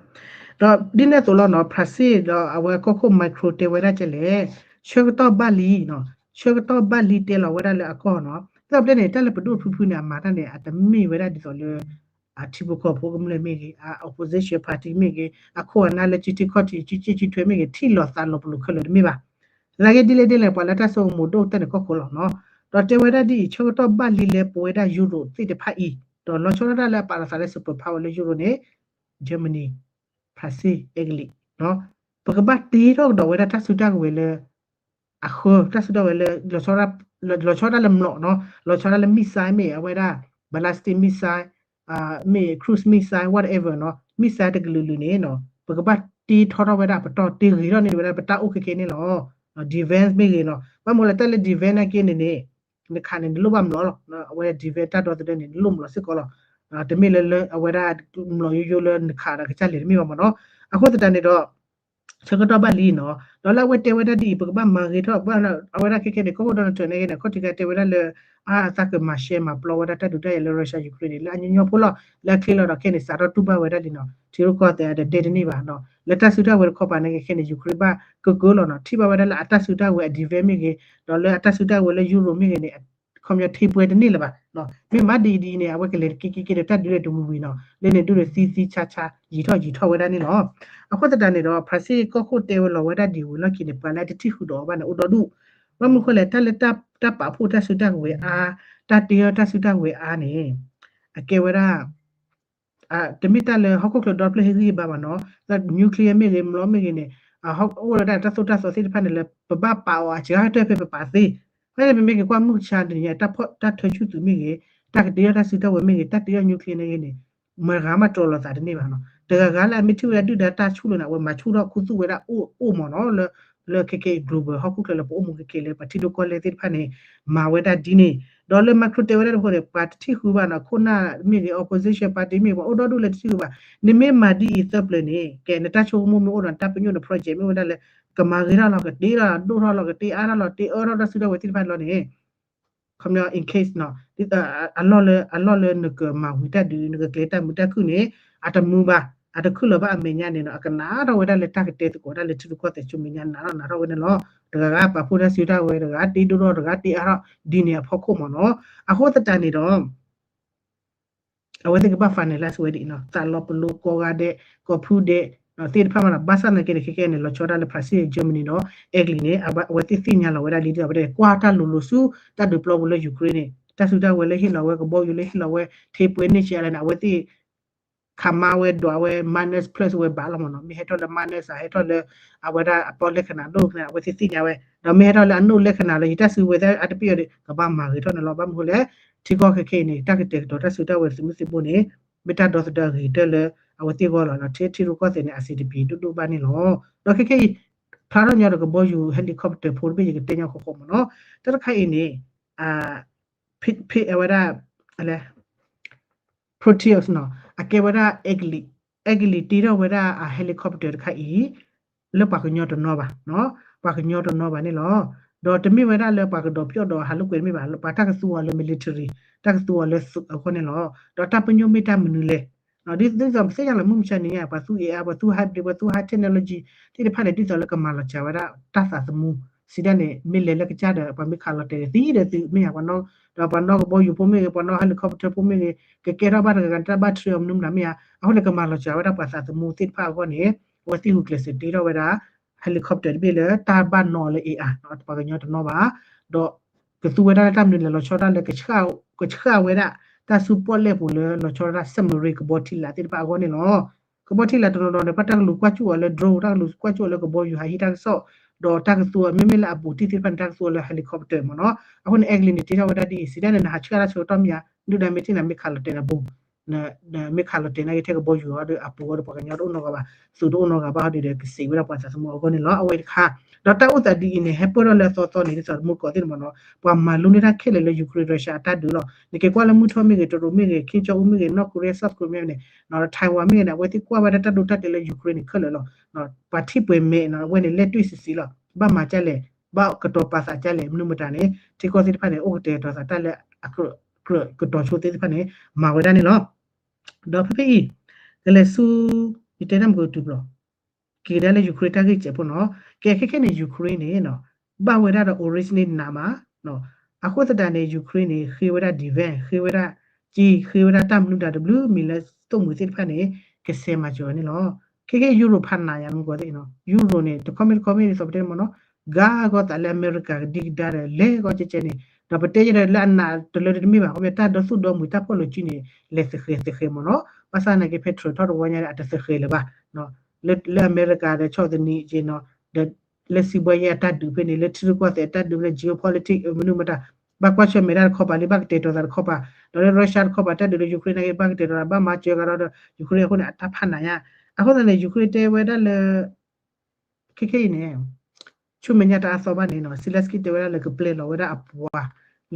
ၤ. ဒီးဒ်န့ၣ်အသိးလီၤနီၤ Brazil ဒီးအဝဲကီၢ်ခိၣ် Macron တဲဝဲဒၣ်ကလဲၣ် ဆၢကတီၢ်ဘၣ်လံနီၤ ဆၢကတီၢ်ဘၣ်လံတဲလီၤဝဲဒၣ်လၢအကီၢ်နီၤ ဒ်သိးပတဲန့ၣ် တၢ်လၢပဒိၣ်ဖုဖုန့ၣ် အမၤတၢ်န့ၣ် အတမ့ၢ်ဝဲဒၣ်ဒ်သိးလၢ အထံဖိကီၢ်ဖိကမျၢၢ်မ့ၢ်ဂ့ၤ အ opposition party မ့ၢ်ဂ့ၤ အခိၣ်အနၢ်လၢကၠံထံခီၣ်ထံး ကၠံကၠံကၠံထွဲမ့ၢ်ဂ့ၤ ထံၣ်လီၤသးလီၤပလိာ်ခဲလၢာ်တမ့ၢ်ဘၣ်. သနာ်က့ဒ်လဲၣ်ဒ်လဲၣ် ပှၤလၢတၢ်ဆိကမိၣ်ဒိၣ်ကတၢၢ်န့ၣ်ကီၢ်ခိၣ်လီၤနီၤ. ဒီးတဲဝဲဒၣ်ဒ်အံၤ ဆၢကတီၢ်ဘၣ်လံလၢပဝဲဒၣ် Europe သ့ၣ်တဖၣ်အံၤ ဒီးလီၤဆီဒၣ်တၢ်လၢအပာ်လီၤသးလၢ superpower လၢ Europe န့ၣ် Germany, Brazil, Italy နီၤ ပကဘၣ်တ့ထီၣ်ကဒီးဝဲဒၣ်တၢ်စုတၢ်ကဝဲၤလၢ အဃၢ တၢ်စုတၢ်ဝဲၤလၢ လီၤဆီဒၣ်လၢမျိာ်နီၤ လီၤဆီဒၣ်လၢ missile မ့ၢ်အဝဲဒၣ် ballistic missile မ့ၢ် cruise missile whatever နီၤ missile တကလုာ်လုာ်န့ၣ်နီၤ ပကဘၣ်တ့ထီၣ်ထီၣ်ဝဲဒၣ်ပတီၢ် တ့ဂ့ၤထီၣ်န့ၢ်ဝဲဒၣ်ပတၢ်အိၣ်ခဲခဲန့ၣ်လီၤ. defense မ့ၢ်ဂ့ၤနီၤ ဘၣ်မနုၤလၢတၢ်လၢ defense နာ်က့န့ၣ်န့ၣ် နခးန့ၣ် နလိၣ်ဘၣ်မျိာ်လီၤ အဝဲ defense တၢ်ဒီသဒၢန့ၣ် နလိၣ်မျိာ်စ့ၢ်ကီးလီၤ. တမ့ၢ်လၢလၢအဝဲဒၣ် မျိာ်ယိယိလၢနခးဒီးကစၢ်လဲၤတမ့ၢ်ဘၣ်မ့ၢ်နီၤ. အဃိသတးန့ၣ်ဒီး ဆၢကတီၢ်ဘၣ်လံနီၤ ဒီးလၢအဝဲတဲဝဲဒၣ်ဒ်အံၤ ပကဘၣ်မၤဂ့ၤထီၣ် အဝဲဒၣ်ခဲခဲန့ၣ် ကီၢ်ခိၣ် Donald Trump နာ်က့န့ၣ် အခီၣ်ထံးကတဲဝဲဒၣ်လၢ အသးကမၤရှဲမၤပျီဝဲဒၣ်တၢ်ဒုးတၢ်ယၤလၢ Russia Ukraine န့ၣ် လၢအညီညီဖိလီၤ လၢအချ့လီၤဒီးခဲန့ၣ် စးထီၣ်တူၢ်ဘၣ်ဝဲဒၣ်လံနီၤ ထံရူၢ်ကီၢ်သဲးအတတဲတန့ၢ်ဘၣ်နီၤ လၢတၢ်စုတၢ်ဝဲၤတခီပၤနာ်က့ခဲန့ၣ် Ukraine ဘၣ်ကကၢလီၤနီၤ ထံၣ်ဘၣ်ဝဲဒၣ်လၢအတၢ်စုတၢ်ဝဲၤအ defense မ့ၢ်ဂ့ၤ ဒီးလၢအတၢ်စုတၢ်ဝဲၤလၢ Europe မ့ၢ်ဂ့ၤန့ၣ် ခီပညီထံပှဲၤတန့ၢ်လၢၤဘၣ် မ့ၢ်မၤဒ်အံၤဒ်အံၤန့ၣ် အဝဲကလဲၤတက့က့က့ဒီးတၢ်ဒုးတဝံၤဝံၤနီၤ လၢန့ၣ်ဒုးဒီးသံသံဆါဆါ ယံာ်ထီၣ်ယံာ်ထီၣ်ဝဲဒၣ်န့ၣ်လီၤ. အဃိသတးန့ၣ်ဒီး Brazil ကီၢ်ခိၣ်တဲဝဲလီၤဝဲဒၣ်ဒ်ဝံၤလီၢ်ခံန့ၣ် ပှၤလၢအတထံၣ်ဃုာ်ဒီးအီၤဘၣ်န့ၣ် အိၣ်ဒီဒူၣ် ဘၣ်မနုၤဃိလဲၣ် တၢ်လၢတၢ်ပာ်ဖှိၣ်တၢ်စုတၢ်ကဝဲၤအါ တၢ်တ့အီၣ်တၢ်စုတၢ်ကဝဲၤအါန့ၣ် အကဲဝဲဒၣ် တမ့ၢ်တၢ်လၢဟီၣ်ခိၣ်ချၢဒီဖျၢၣ်ဟ့ၣ်ဂံၢ်ဟ့ၣ်ဘါဘၣ်နီၤ လၢ nuclear မ့ၢ်ဂ့ၤ မျိာ်မ့ၢ်ဂ့ၤန့ၣ် အိၣ်လၢတၢ်သိၣ်တၢ်သီသ့ၣ်တဖၣ်န့ၣ်လၢ ပဘၣ်ပာ်အီၤအစှၤကတၢၢ်ဖဲပပာ်သ့ ဖဲန့ၣ်ပမ့ၢ်က့ၤကွၢ်မုၢ်ဆါတနံၤညါ တၢ်ထၢဆူၣ်သုးမ့ၢ်ဂ့ၤ တၢ်ကတ့အီၣ်တၢ်စုတၢ်ဝဲၤမ့ၢ်ဂ့ၤ တၢ်တ့အီၣ် nuclear န့ၣ်ဂ့ၤန့ၣ် မတၤဂၤမးတြီလိာ်သးတန့ၢ်ဘၣ်နီၤ တဂၤဂၤလၢအမ့ၢ်ထံၣ်ဝဲဒၣ်ဒုၣ်ဒါတၢ်ဆူၣ်လီၤန့ၣ် အဝဲမၤဆူၣ်ထီၣ်ခူသူၣ်ဝဲဒၣ်အိၣ်မ့ၢ်နီၤ လၢခဲကဲအံၤ global ဟီၣ်ခိၣ်ချၢလၢပအိၣ်မူခဲကဲလၢပှၤထံဒိၣ်ကီၢ်လဲၢ်သ့ၣ်တဖၣ်န့ၣ် မၤဝဲဒၣ်ဒ်န့ၣ် ဒီးလၢ Macron တဲဝဲဒၣ်တဖိန့ၣ် ပှၤတထံၣ်ဃုာ်ဘၣ်နီၤ ခိၣ်နၢ်မ့ၢ်ဂ့ၤ opposition party မ့ၢ်ဂ့ၤ ပှၤအိၣ်ဒီဒူၣ်လၢတထံၣ်ဃုာ်ဘၣ် နမ့ၢ်မၤဒ်အံၤသၢပျၢၤန့ၣ် ကဲနတၢ်ဆိကမိၣ်မ့ၢ်အိၣ်ဒီးနတၢ်ပညိၣ်န project မ့ၢ်ဝဲဒၣ်လၢ ကမၤဂ့ၤထီၣ်လီၤ ကတ့ထီၣ် ဒိၣ်ထီၣ်လီၤ ကတ့အါထီၣ်လီၤ တ့အၢထီၣ်တၢ်စုတၢ်ဝဲၤသ့ၣ်တဖၣ်လီၤန့ၣ် ခီပညီ in case နီၤ အလီၢ်လၢ အလီၢ်လၢနကမၤဝံၤတၢ်ဒုး နကကျဲၤတၢ်မုာ်တၢ်ခုၣ်န့ၣ် အတမုာ်ဘၣ် အတခုၣ်လီၤဘၣ်အမဲာ်ညါန့ၣ်နီၤ အကနၣ်ထီၣ်ဝဲဒၣ်လၢတၢ်ကတဲသကိးတၢ်လၢထံရူၢ်ကီၢ်သဲးဆူမဲာ်ညါ နးထီၣ်နးထီၣ်ဝဲန့ၣ်လီၤ. တဂၤဂၤပာ်ဖှိၣ်တၢ်စုတၢ်ဝဲၤ တဂၤတ့ဒိၣ်ထီၣ် တဂၤတ့အါထီၣ် ဒ်န့ၣ်အဖီခိၣ်မ့ၢ်နီၤ. အဃိသတးန့ၣ်ဒီး အဝဲသ့ၣ်ကဘၣ် finalize ဝဲဒ်အံၤနီၤ သးလီၤပလိာ်ကိးဂၤဒဲး ကိးဖုဒဲး သ့ၣ်တဖၣ်မ့ၢ်နီၤ ဘၣ်ဆၣ်သနာ်က့န့ၣ် ခဲကဲန့ၣ် လီၤဆီဒၣ်လၢ Brazil Germany ဒီး Italy န့ၣ် အဝဲသ့ၣ်သ့ၣ်ညါလီၤဝဲဒၣ်လံဒီး အဝဲသ့ၣ်ကွၢ်တၢ်လိၤလိၤဆူ တၢ်ဒုးပျီပူၤလၢ Ukraine န့ၣ် တၢ်စုတၢ်ဝဲၤလၢဟ့ၣ်လီၤဝဲ ကဘီယူၤလၢဟ့ၣ်လီၤဝဲ ထ့ပှဲၤန့ၢ်ဆံးအါလဲၣ်န့ၣ် အဝဲသ့ၣ် ခးမါဝဲဒွးဝဲ minus plus ဝဲဘၣ်လီၤမ့ၢ်နီၤ မ့ၢ်ဟဲထီၣ်လၢ minus ဟဲထီၣ်လၢ အဝဲဒၣ်အပျီလက္ခဏာ ဒိၣ်လက္ခဏာ အဝဲသ့ၣ်သ့ၣ်ညါဝဲ ဒီးမ့ၢ်ဟဲထီၣ်လၢအနိၣ်လက္ခဏာလၢ ယတၢ်စုဝဲၤသ့ၣ်အတပ့ၢ်အီၤဒီး ကဘၣ်မၤဂ့ၤထီၣ်န့ၣ်လီၤ. ဘၣ်မနုၤဃိလဲၣ် ထံကီၢ်ခဲခဲအံၤန့ၣ် တၢ်ကတဲာ်ကတီၤတၢ်စုတၢ်ဝဲၤသုးမုၢ်သံၣ်ဘိန့ၣ် မ့ၢ်တၢ်ဒီသဒၢအဂ့ၤကတၢၢ်လၢ အဝဲသ့ၣ်အဂီၢ်လီၤ. ဒီးထံထံရူၢ်ကီၢ်သဲးန့ၣ် အဆင်တပြေဒိၣ်ဒိၣ်ဘၣ်န့ၣ်လီၤ. ဒီးခဲခဲအံၤ ဖျါထီၣ်ညီဒီးကဘီယူၤ helicopter ဖိတဘ့ၣ် ယကတဲညီဃီဃီမ့ၢ်နီၤ တၢ်တခါအံၤန့ၣ် ဖဲအဝဲဒၣ် Proteus နီၤ အကဲဝဲဒၣ် အဲကလံး အဲကလံးတ့ထီၣ်ဝဲဒၣ်အ helicopter တခါအံၤ လၢပှၤကညီတနီၤဘၣ် ပှၤကညီတနီၤဘၣ်န့ၣ်လီၤ. ဒီးတမ့ၢ်ဝဲဒၣ်လၢပှၤကဒီးပၠီၣ်ဒီးဟးလိာ်ကွဲတမ့ၢ်ဘၣ် ပှၤတၢ်ကသူအီၤလၢ military တၢ်ကသူအီၤလၢသုးအဂီၢ်န့ၣ်လီၤ. ဒီးတၢ်ပညိၣ်မ့ၢ်တၢ်မနုၤလဲၣ် ဒ်သိးပသ့ၣ်ညါလီၤမုၢ်မဆါနံၤညါ ပှၤသူ A I ပှၤသူ hybrid ပှၤသူ high technology သ့ၣ်တဖၣ်န့ၣ် ဒ်သိးလၢကမၤလီၤစှၤဝဲဒၣ် တၢ်သးသမူ စံးဒၣ်န့ၣ် မ့ၢ်လဲၤလၢကစၢ်ဒီး ပှၤမ့ၢ်ခးလီၤတဲာ်သံဒီးသုးမ့ၢ်ဧါ ပှၤနီၣ် ဒီးပှၤနီၣ်ကဘီယူၤဖိမ့ၢ်ဂ့ၤ ပှၤနီၣ် helicopter ဖိမ့ၢ်ဂ့ၤ ကကဲထီၣ်ဘၣ်တဂၤဂၤ တၢ်ဘၣ်ထြၢအီၤမနုၤမနုၤမ့ၢ်ဧါ အဃိန့ၣ် ကမၤလီၤစှၤဝဲဒၣ်ပှၤသးသမူသ့ၣ်တဖၣ်အဂီၢ်န့ၣ် အဝဲသ့ၣ်ဂုာ်ကျဲးစၢးတ့ထီၣ်ဝဲဒၣ် helicopter တဘ့ၣ်လၢတၢ်ဘၣ်နီၣ်လၢ A I ပှၤကညီတနီၤဘၣ် ဒီး ကသူဝဲဒၣ်လၢတၢ်မနုၤလဲၣ် လီၤဆီဒၣ်လၢ ကဆှၣ်ဝဲဒၣ် တၢ်စုပီၣ်လဲၣ်ပူၤလၢလီၤဆီဒၣ် submarine ကဘီထံလာ်သ့ၣ်တဖၣ်အဂီၢ်န့ၣ်လီၤ. ကဘီထံလာ်တနီၤနီၤန့ၣ် ဘၣ်တၢ်ကလူၤကွၢ်ကၠူၣ်အီၤလၢ drone တၢ်ကလူၤကွၢ်ကၠူၣ်အီၤလၢ ကဘီယူၤဟးဟံးတၢ်ကစီၣ်, ဒီးတၢ်ကသူအီၤ မ့မ့ၢ်လၢအဘူးတံၢ်သ့ၣ်တဖၣ်န့ၣ် တၢ်ကသူအီၤလၢ helicopter မ့ၢ်နီၤ. အဃိန့ၣ် အဲကလံးန့ၣ် တ့ထီၣ်ဝဲဒၣ်ဒ်အံၤ စံးဒၣ်န့ၣ် နဟးဆှၣ်တၢ်ဆၢကတီၢ်မ့ၢ်ဧါ, ဒုၣ်ဒါမ့ၢ်ထံၣ်နၤ မ့ၢ်ခးလီၤတဲာ်နၤဘူး မ့ၢ်ခးလီၤတဲာ်နၤဂ့ၤ ထဲကဘီယူၤအီၤဒီး အပူၤအီၤဒီး ပှၤကညီတအိၣ်နီတဂၤဘၣ်, သုးတအိၣ်နီတဂၤဘၣ် ဟီဒုးဒီး ကစံးဝဲဒၣ်ပှၤသးသမူအဂီၢ်န့ၣ်လီၤ. အဝဲတခါ ဒီးတၢ်အိၣ်သးဒ်အံၤန့ၣ် ဟဲပၢၢ်ထီၣ်လၢအသီသီန့ၣ် ဒ်သိးမူတကိးသ့ၣ်န့ၣ်မ့ၢ်နီၤ ပှၤမၤလိန့ၢ်တၢ်ခဲလၢာ်လၢ Ukraine Russia အတၢ်ဒုးလီၤ. နက့ၤကွၢ်လၢမုၢ်ထီၣ်မ့ၢ်ဂ့ၤ တရူးမ့ၢ်ဂ့ၤ Kim Jong Un မ့ၢ်ဂ့ၤ North Korea South Korea မ့ၢ်ဂ့ၤန့ၣ် Taiwan မ့ၢ်ဂ့ၤန့ၣ် အဝဲသ့ၣ်ကွၢ်ဝဲဒၣ်တၢ်ဒိတၢ်တဲာ်လၢ Ukraine န့ၣ်ခဲလၢာ်လီၤ. ပှၤထံၣ်ပှဲၤမဲာ်နီၤ အဝဲန့ၣ် လဲၢ်တွံၢ်စံးစံးလီၤ. ဘၣ်မၤကလဲၣ်, ဘၣ်ကတီၤပာ်သးကလဲၣ်, မနုၤမတၤန့ၣ် ထံကီၢ်သ့ၣ်တဖၣ်န့ၣ် အိၣ်ကတဲာ်ကတီၤသးတၢ်လၢ အကြၢးကတီၤဆိသ့ၣ်တဖၣ်န့ၣ် မၤဝဲဒၣ်န့ၣ်လီၤ. ဒီးဖဲဖဲအံၤ ကလဲၤဆူ ယတဲတၢ်မုၢ်ကတုၤဘျီ က့ၤကဒါလၢ Ukraine တၢ်ဂ့ၢ်စဲးဖိနီၤ. ကဲခဲခဲန့ၣ် Ukraine န့ၣ် ဘၣ်ဝဲဒၣ်ဒီး originate နးမး, အဃိသတးန့ၣ် Ukraine န့ၣ် ဃ့ဝဲဒၣ် defense ဃ့ဝဲဒၣ် က့ ဃ့ဝဲဒၣ်တၢ်မနုၤတၢ်တဘျုးမံၤလၢသိၣ်မှံၤသ့ၣ်တဖၣ်န့ၣ် ကဆဲးမၤစၢၤအီၤန့ၣ်လီၤ. ခဲခဲ Europe ဖးနးယါ မုၢ်ကီၢ်သ့ၣ်နီၤ Europe န့ၣ် တခီမ့ၢ်တခီမ့ၢ်ဒ်သိးပတဲမ့ၢ်နီၤ ဂၤဂီၤသးလၢအမဲရကၤကဒံကဒါဒီး လဲၤဂီၤကဲကဲန့ၣ် ဒီးပတဲယဲဒီးလၢအနးတလၢတမ့ၢ်ဘၣ် ခီပညီတၢ်ဒီသူၣ်ဒီမုၢ်တၢ်ဖီၣ်လိာ်စုန့ၣ် လဲၤသဃဲၤသဃဲၤမ့ၢ်နီၤ. ဘၣ်ဆၣ်နာ်က့ဖဲ Trump ထီၣ်တဝီညါဒီး အတသဃဲၤလၢၤဘၣ် လၢအမဲရကၤဒီးဆီၣ်သနံးက့နီၤ ဒီးလၢစံးဘှီယဲအတၢ်ဒုးဖဲန့ၣ် လၢထံရူၢ်ကီၢ်သဲးအတၢ်ဒုးဖဲန့ၣ် geopolitics မနုၤမတၤ ဘၣ်ကွၢ်ဆၢၣ်မဲာ်တၢ်တခီပၤလံ ဘၣ်ကတဲာ်ကတီၤသးတခီပၤ ဒီးလၢ Russia တခီပၤ တၢ်ဒုးလၢ Ukraine နာ်က့ ဘၣ်ကတဲာ်ကတီၤသး ဘၣ်မၤစၢၤကဒီးဒီး Ukraine အဃိန့ၣ် အတၢ်ဖးနးညါ အဃိသတးန့ၣ် Ukraine တဲဝဲဒၣ်လၢ ခဲခဲအံၤန့ၣ် ဆူမဲာ်ညါတအါသီဘၣ်န့ၣ်နီၤ Zelensky တဲဝဲဒၣ်လၢကပျဲလီၤဝဲဒၣ်အပှၤ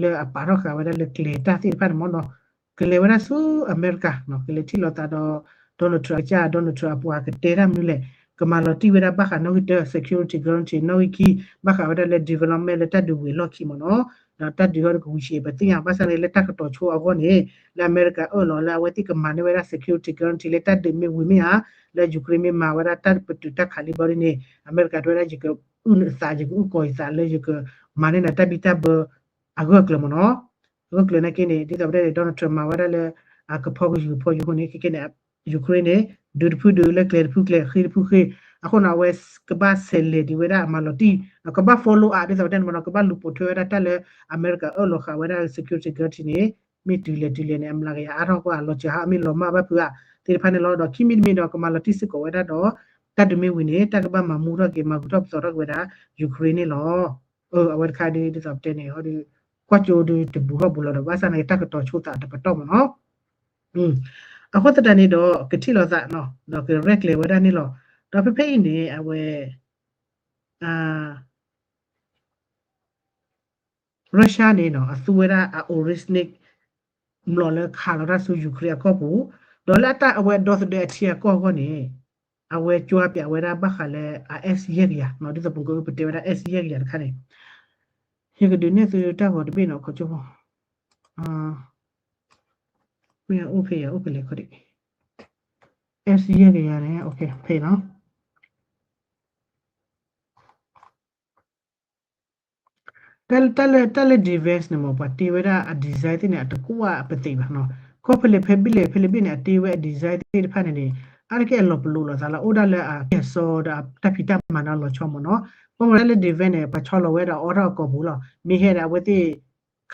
လၢအပာ်ထီၣ်ဃာ်ဝဲဒၣ်လၢကျဲၤတၢ်သ့ၣ်တဖၣ်န့ၣ်မ့ၢ်နီၤ ကလဲၤဝဲဒၣ်ဆူအမဲရကၤ ကလဲၤထံၣ်လိာ်သးဒီး Donald Trump အကစၢ် Donald Trump အပှၤကတဲတၢ်မနုၤလဲၣ် ကမၤလီၤတံၢ်ဝဲဒၣ်ဘၣ်ဃးနီၣ်ဂံၢ်တၢ security guarantee နီၣ်ဂံၢ်ခံ ဘၣ်ဃးဝဲဒၣ်လၢ development လၢတၢ်ဒုးဝံၤအလီၢ်ခံမ့ၢ်နီၤ ဒီးတၢ်ဒုးဟီဒီးကဝံၤဆံး ပသ့ၣ်ညါ ဘၣ်ဆၣ်န့ၣ် လၢတၢ်ကတီၤဆိအဂီၢ်န့ၣ် လၢအမဲရကၤအၢၣ်လီၤလၢအဝဲသ့ၣ်ကမၤန့ၢ်ဝဲဒၣ် security guarantee လၢတၢ်ဒုးမ့ၢ်ဝံၤမ့ၢ်ဧါ လၢ Ukraine မ့ၢ်မၤဝဲဒၣ်တၢ်ပတုာ်တၢ်ခးလံဘျီဒ်န့ၣ် အမဲရကၤတဲဝဲဒၣ် ယကအုၣ်နသး ယကအုၣ်ကီၤယသးလၢယကမၤန့ၢ်နၤတၢ်ဘံၣ်တၢ်ဘၢ အဂၢၢ်ကျၢၤမ့ၢ်နီၤ အဂၢၢ်ကျၢၤနာ်က့န့ၣ် ဒ်သိးပတဲန့ၣ် Donald Trump မၤဝဲဒၣ်လၢ အကဖီကယူၤဖီယူၤအဃိန့ၣ် ခဲခဲန့ၣ် Ukraine န့ၣ် ဒုးတဖုဒုး လၢကျဲတဖုကျဲ ဃ့တဖုဃ့ အဃိန့ၣ် အဝဲကဘၣ်ဆဲးလဲၤဒံးဝဲဒၣ်အမၤလီၤတံၢ် ကဘၣ် follow up ဒ်သိးပတဲန့ၣ်မ့ၢ်နီၤ ကဘၣ်လူၤပိာ်ထွဲဝဲဒၣ်တၢ်လၢ အမဲရကၤအၢၣ်လီၤဃာ်ဝဲဒၣ် security guarantee န့ၣ် မ့ၢ်တုၤလဲၤတုၤလဲၤန့ၣ် အမျးကယၤအါထီၣ်ကွၢ် လီၤစၢၤဟးမ့ၢ်လီၤမၢ်ဘၣ်ဖုးဧါ သ့ၣ်တဖၣ်န့ၣ်လီၤ. ဒီးခံမံၤတမံၤဒီး ကမၤလီၤတံၢ်စ့ၢ်ကီးဝဲဒၣ်ဒီး တၢ်ဒုးမ့ၢ်ဝံၤန့ၣ် တၢ်ကဘၣ်မၤမူထီၣ်က့ၤ မၤဂုၤထီၣ်ပသီထီၣ်က့ၤဝဲဒၣ် Ukraine န့ၣ်လီၤ. အဝဲတခါဒ် ဒ်သိးပတဲန့ၣ် ဟီဒီး ကွၢ်ကၠိဒုးတဘူးထီၣ်ဘူးလီၤဒီး ဘၣ်ဆၣ်န့ၣ် တၢ်ကတီၤဆိသးတပတီၢ်မ့ၢ်နီၤ အဃိသတးန့ၣ်ဒီး ကထံၣ်လိာ်သးနီၤ ဒီးကရဲၣ်ကျဲၤဝဲဒၣ်န့ၣ်လီၤ. ဒီးဖဲဖဲအံၤန့ၣ် အဝဲ Russia န့ၣ်နီၤ အသူဝဲဒၣ်အ originate မျိာ်လၢခးလီၤတၢ်ဆူ Ukraine အကီၢ်ပူၤ, ဒီးလၢအတၢ်အဝဲဒီသဒၢအထံအကီၢ်အဂီၢ်န့ၣ် အဝဲကွၢ်ပၠးဝဲဒၣ်ဘၣ်ဃးလၢအ S ယဲၢ်ကယၤနီၤ ဒ်သိးပကပတဲဝဲဒၣ် S ယဲၢ်ကယၤတခါန့ၣ် ယကဒုးနဲၣ်သုတၢ်ဂီၤတဘ့ၣ်နီၤ ခီကၠိဖိ အိၣ်ဖဲယၤအိၣ်ဖဲလဲၣ်ခီဒံး S ယဲၢ်ကယၤန့ၣ် ဖဲနီၤ တၢ်လၢ တၢ်လၢ တၢ်လၢ defense န့ၣ်မ့ၢ် ပှၤတ့ဝဲဒၣ်အ design သ့ၣ်န့ၣ် အတကွၢ်ပသ့ဘၣ်နီၤ ကီၢ်ဖဲလဲၣ်ဖဲဘ့ၣ်လဲၣ်ဖဲလဲၣ်ဘ့ၣ်န့ၣ် အတ့ဝဲအ design သ့ၣ်တဖၣ်န့ၣ်န့ၣ် အါတက့ၢ်အလီၤပလိာ်လိာ်သးလီၤ အိၣ်ဒၣ်လၢအကဲၣ်စီဒီးတၢ်ဖံးတၢ်မၤန့ၣ်လီၤဆီမ့ၢ်နီၤ ပမ့ၢ်ဝဲဒၣ်လၢ defense န့ၣ် ပှၤဆီလီၤဝဲဒီးအိးထီၣ်အကိာ်ပူၤလီၤ မ့ၢ်ဟဲဒီးအဝဲသ့ၣ်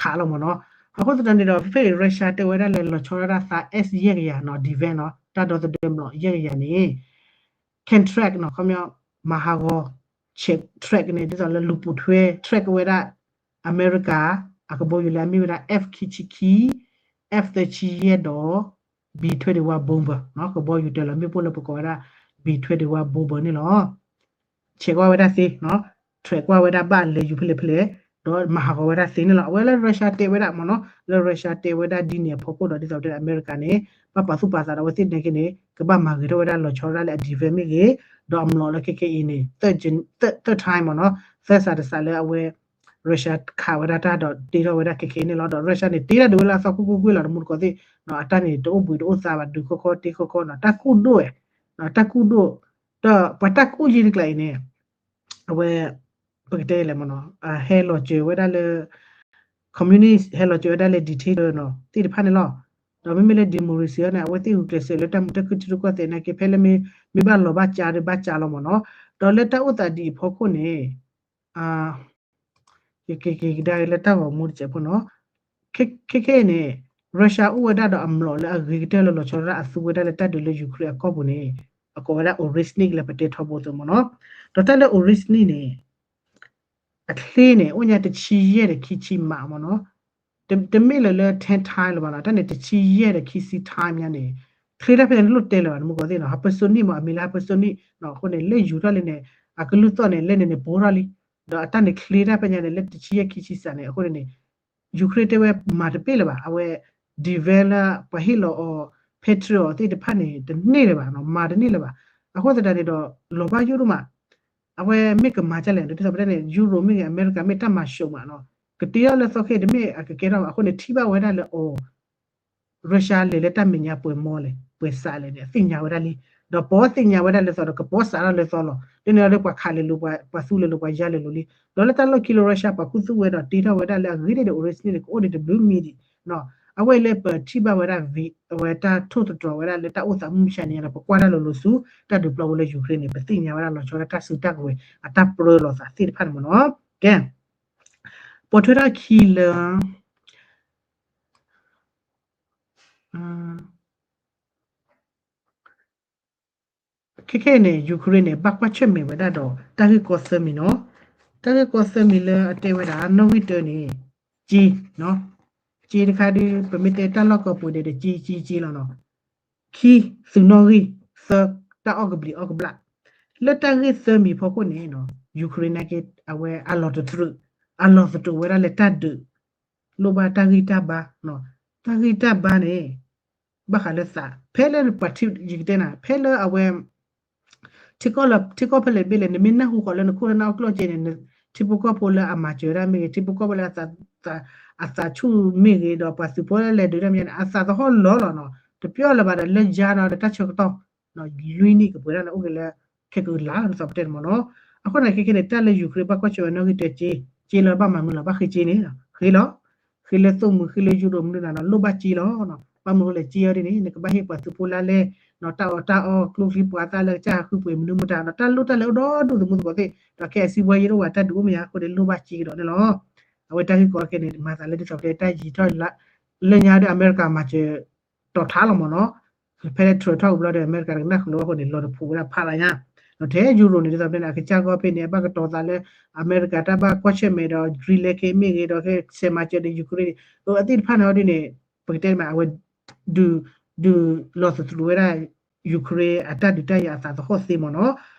ခးလီၤမ့ၢ်နီၤ အဃိသတးန့ၣ်ဒီး ဖဲဖဲအံၤ Russia တဲဝဲဒၣ်လၢလီၤဆီဒၣ်တၢ်သး S ယဲၢ်ကယၤနီၤ defense နီၤ တၢ်ဒီသဒၢမျိာ်ယဲၢ်ကယၤန့ၣ် can track နီၤ ခီပညီ မၤဟးဂီၤ check track န့ၣ် ဒ်သိးလၢလူၤပိာ်ထွဲ track ဝဲဒၣ် အမဲရကၤ အကဘီယူၤလၢအမ့ၢ်ဝဲဒၣ် F ခံဆံခံ F သၢဆံယဲၢ်ဒီး B twenty-one bomber နီၤ ကဘီယူၤတၢ်လီၤမ့ၣ်ပိၢ်လၢပကိးဝဲဒၣ် B twenty-one bomber န့ၣ်လီၤ ဆဲးကွၢ်ဝဲဒၣ်သ့နီၤ track ကွၢ်ဝဲဒၣ်ဘၣ်လဲၤယူၤဖဲလဲၣ်ဖဲလဲၣ် ဒီးမၤဟးဂီၤဝဲဒၣ်သ့န့ၣ်လီၤ အဝဲလၢ Russia တဲဝဲဒၣ်မ့ၢ်နီၤ လၢ Russia တဲဝဲဒၣ်ဒ်န့ၣ်အဖီခိၣ်ဒီး ဒ်သိးပတဲအမဲရကၤန့ၣ် ဘၣ်ပာ်သူၣ်ပာ်သးဒီးအဝဲသ့ၣ်န့ၣ်က့န့ၣ် ကဘၣ်မၤဂ့ၤထီၣ်ဝဲဒၣ်လီၤဆီဒၣ်လၢအ defense မ့ၢ်ဂ့ၤ ဒီးအမျိာ်လၢခဲခဲအံၤန့ၣ် third time မ့ၢ်နီၤ သၢစးတစးလၢအဝဲ Russia ခးဝဲဒၣ်တၢ်ဒီးတ့ထီၣ်ဝဲဒၣ်ခဲခဲအံၤန့ၣ်လီၤ ဒီး Russia န့ၣ် တ့တၢ်ဒုးဝဲလၢအသီခိၣ်ခိၣ်ကွ့ၢ်လီၤ တမူတကိးသ့ၣ် အတၢ်န့ၣ် တအိၣ်ဘှံးတအိၣ်သါဘၣ် ဒုးခီခီတ့ခီခီနီၤ တၢ်ကူၣ်ဒိၣ်ဝဲ တၢ်ကူၣ်ဒိၣ် ဒီးပှၤတၢ်ကူၣ်ယံၤတကျါအံၤန့ၣ် အဝဲ ပကတဲလဲၣ်မ့ၢ်နီၤ ဟဲလီၤစၢၤဝဲဒၣ်လၢ communist ဟဲလီၤစၢၤဝဲဒၣ်လၢ dictator နီၤ သ့ၣ်တဖၣ်န့ၣ်လီၤ ဒီးမ့မ့ၢ်လၢ democracy အံၤန့ၣ် အဝဲသ့ၣ်ဂုာ်ကျဲးစၢးလၢတၢ်မုာ်တၢ်ခုၣ်ထံရူၢ်ကီၢ်သဲးနာ်က့ ဖဲလၢမ့ၢ်ဘၣ်လီၤဘၣ်ကးဒီးဘၣ်ကးလီၤမ့ၢ်နီၤ ဒီးလၢတၢ်အိၣ်သးဒ်အံၤအဖီခိၣ်န့ၣ် ကက့ၤကဒါက့ၤလၢတၢ်ဂီၤမူတစဲးဖိနီၤ. ခဲခဲအံၤန့ၣ် Russia အိၣ်ဝဲဒၣ်ဒီးအမျိာ်လၢအဂ့ၤကတၢၢ်လၢလီၤဆီဒၣ်တၢ်အသူဝဲဒၣ်လၢတၢ်ဒုးလၢ Ukraine အကီၢ်ပူၤန့ၣ် အကိးဝဲဒၣ် Orishnik လၢပတဲထီဘိအသိးမ့ၢ်နီၤ. ဒီးတၢ်လၢ Orishnik န့ၣ် အချ့န့ၣ် အိၣ်ညါတဆံယဲၢ်ဒီးခံဆံမးမ့ၢ်နီၤ. တမ့ၢ်လၢၤလၢ ten time လၢၤဘၣ်နီၤ, တၢ်န့ၣ်တဆံယဲၢ်ဒီးခံဆံ time ညါန့ၣ် ချ့တၢ်ဖဲန့ၣ်လိၣ်တဲလၢၤဘၣ် နမူကီၢ်သ့ၣ်နီၤ, hypersonic မ့ၢ်အမံၤလၢ hypersonic နီၤ, အဃိန့ၣ် လၢယူၤထီၣ်လံန့ၣ် အကလုၢ်သီၣ်န့ၣ် လၢန့ၣ်န့ၣ် ပိထီၣ်လံ, ဒီးအတၢ်န့ၣ်ချ့တၢ်ဖဲညါန့ၣ် လၢတဆံယဲၢ်ခံဆံစးန့ၣ် အဃိန့ၣ်န့ၣ် Ukraine တဲဝဲမၤတပ့ၢ်လၢၤဘၣ်, အဝဲ defense လၢပှၤဟ့ၣ်လီၤအီၤ Patriot သ့ၣ်တဖၣ်န့ၣ် တန့ၢ်လၢၤဘၣ်နီၤ, မၤတန့ၢ်လၢၤဘၣ်. အဃိသတးန့ၣ်ဒီး လီၤဘၣ်ယိၣ်ဒိၣ်မး, အဝဲမ့ၢ်ကမၤဒ်လဲၣ် ဒ်သိးပတဲန့ၣ် ယူရိၤမ့ၢ်ဂ့ၤ အမဲရကၤမ့ၢ်တၢ်မၤၡိးမးနီၤ, ကတ့ထီၣ်လၢသီခဲအံၤတမ့ၢ်အကကဲထီၣ်ဘၣ်, အဃိန့ၣ်ထံၣ်ဘၣ်ဝဲဒၣ်လၢအီၤ Russia လဲၤလၢတၢ်မဲာ်ညါပှဲၤမီလဲၣ် ပှဲၤစးလဲၣ်န့ၣ် အသ့ၣ်ညါဝဲဒၣ်လံ, ဒီးပီသ့ၣ်ညါဝဲဒၣ်လၢသီဒီး ကပီစးထီၣ်လၢသီလီၤ. လၢန့ၣ်ဒီးပှၤခးလဲၤလိၤ ပှၤသူလဲၤလိၤ ပှၤယါလဲၤလိၤလံ. ဒီးလၢတၢ်လီၢ်ခံလၢ Russia ပှၤခူသူၣ်ဝဲဒီးတ့ထီၣ်ဝဲဒၣ်လၢအဂ့ၤန့ၣ်ဒီး Orishnik န့ၣ် ကအိၣ်ဒံးတဘျုးမံၤဒံး အဝဲလၢပထံၣ်ဘၣ်ဝဲဒၣ် အဝဲတၢ်ထိၣ်သတြီၤဝဲဒၣ်လၢတၢ်အိၣ်သးမုၢ်မဆါန့ၣ်ဒီး ပကွၢ်တၢ်လိၤလိၤဆူ တၢ်ဒုးပျီဝဲလၢ Ukraine န့ၣ် ပသ့ၣ်ညါဝဲဒၣ်လီၤဆီဒၣ်တၢ်စုတၢ်ကဝဲၤ အတၢ်ပြၢလိာ်သးသ့ၣ်တဖၣ်န့ၣ်မ့ၢ်နီၤ. ကဲ ပိာ်ထွဲထီၣ်ခံလၢ ခဲခဲအံၤန့ၣ် Ukraine န့ၣ် ဘၣ်ကွၢ်ဆၢၣ်မဲာ်ဝဲဒၣ်ဒီး တၢ်ဂ့ၢ်ကီသၢမံၤနီၤ. တၢ်ဂ့ၢ်ကီသၢမံၤလၢအတဲဝဲဒၣ် နီၣ်ဂံၢ်တၢန့ၣ် က့နီၤ, က့တခါဒုး ပမ့ၢ်တဲတၢ်လီၢ်ကီၢ်ပူၤဒီး က့ က့ က့လီၤနီၤ. ခံ သုးနီၣ်ဂံၢ်, သၢ တၢ်အီၣ်ကဘျံးအီၣ်ကဘျၣ်. လၢတၢ်ဂ့ၢ်သၢမံၤဖီခိၣ်န့ၣ် Ukraine နာ်က့ အဝဲအလီၤတတြူး, အလီၤသတြူးဝဲဒၣ်လၢတၢ်ဒုး လိၣ်ဘၣ်တၢ်ဂံၢ်တၢ်ဘါ, တၢ်ဂံၢ်တၢ်ဘါန့ၣ် ဘၣ်ဃးလၢသး ဖဲလၢပှၤထံ ယကတဲနၤ ဖဲလၢအဝဲ ထံကီၢ်လၢ ထံကီၢ်ဖဲလဲၣ်တဘ့ၣ်လဲၣ် နမ့ၢ်နၢ်ဟူဃီၤလၢနခိၣ်လၢနအီၣ်ကျိၣ်စ့န့ၣ် ထံဖိကီၢ်ဖိလၢအမၤစၢၤဝဲဒၣ်မ့ၢ်ဂ့ၤ ထံဖိကီၢ်ဖိလၢ အသးဆူၣ်မ့ၢ်ဂ့ၤ ဒီးပှၤသုးဖိလၢလဲၤဒုးတၢ်မ့ၢ်န့ၣ် အသးသဟီၣ်လီၤလီၤနီၤ တပျီၢ်လၢၤဘၣ်ဒီးလၢယါနီၤဒီးတၢ်ဆၢကတီၢ် လွံၢ်နံၣ်ကပှဲၤဒၣ်န့ၣ်အိၣ်က့ၤလၢ ခဲကအုလါ ဒ်သိးပတဲန့ၣ်မ့ၢ်နီၤ. အဃိန့ၣ်ခဲခဲန့ၣ် တၢ်လၢ Ukraine ဘၣ်ကွၢ်ဆၢၣ်ဝဲနီၣ်ဂံၢ်တၢက့ က့လီၤဘၣ်မၤမနုၤလီၤ ဘၣ်ဃ့က့န့ၣ် ဃ့လီၤ. ဃ့လၢသိၣ်မှံၤ ဃ့လၢယူရိၤမနုၤနၤနီၤ လိၣ်ဘၣ်က့လီၤ. ဘၣ်မနုၤလဲၣ်က့အီၤဒ်န့ၣ် နကဘၣ်ဟ့ၣ်ပှၤသုးဖိလါလဲ တၢ်အီၣ်တၢ်အီ ကျိချံမျိာသၣ်လၢကစၢ်ဟးဃုပှ့ၤမနုၤမတၤနီၤ တၢ်လိၣ်တၢ်လဲၤအိၣ်ဒီဒူၣ်သမူသကိးသ့ၣ် ဒီးခဲအံၤစံးဘှီယ့ၣ်ဒိၣ်ဝဲ တၢ်ဒုးအိၣ်မ့ၢ်ယါအဃိန့ၣ်လိၣ်ဘၣ်က့ကဒီးန့ၣ်လီၤ. အဝဲတၢ်ဂ့ၢ်ကီခဲန့ၣ် မၤသးလၢဒ်သိးပတဲတၢ်ယံၤထီၣ်လၢညါဒီးအမဲရကၤမၤစၢၤ တီၤထါလီၤမ့ၢ်နီၤ. ဖဲလဲၣ် Trump ထီၣ်ကဘျီဒီး အမဲရကၤတကနၣ်ဃုာ်လၢအဃိန့ၣ် လီၤတဖိးဝဲဒၣ်ဖးလၢညါ. ဒီးထဲယူရိၤန့ၣ် ဒ်သိးပတဲန့ၣ် အကစၢ်ဂီၢ်ဖဲန့ၣ် အဘၣ်ကတီၤသးလၢ အမဲရကၤတၢ်ဘၣ်ကွၢ်ဆၢၣ်မဲာ်ဒီး Zelenskyy မ့ၢ်ဂ့ၤ ဒီးခဲဆဲးမၤစၢၤဒီး Ukraine အသ့ၣ်တဖၣ်န့ၣ်အီၤဒ်န့ၣ် ပကတဲမး အဝဲ ဒုး ဒုးလီၤသတြူးဝဲဒၣ် Ukraine အတၢ်ဒုးတၢ်ယၤအသးသဟီၣ်သ့မ့ၢ်နီၤ.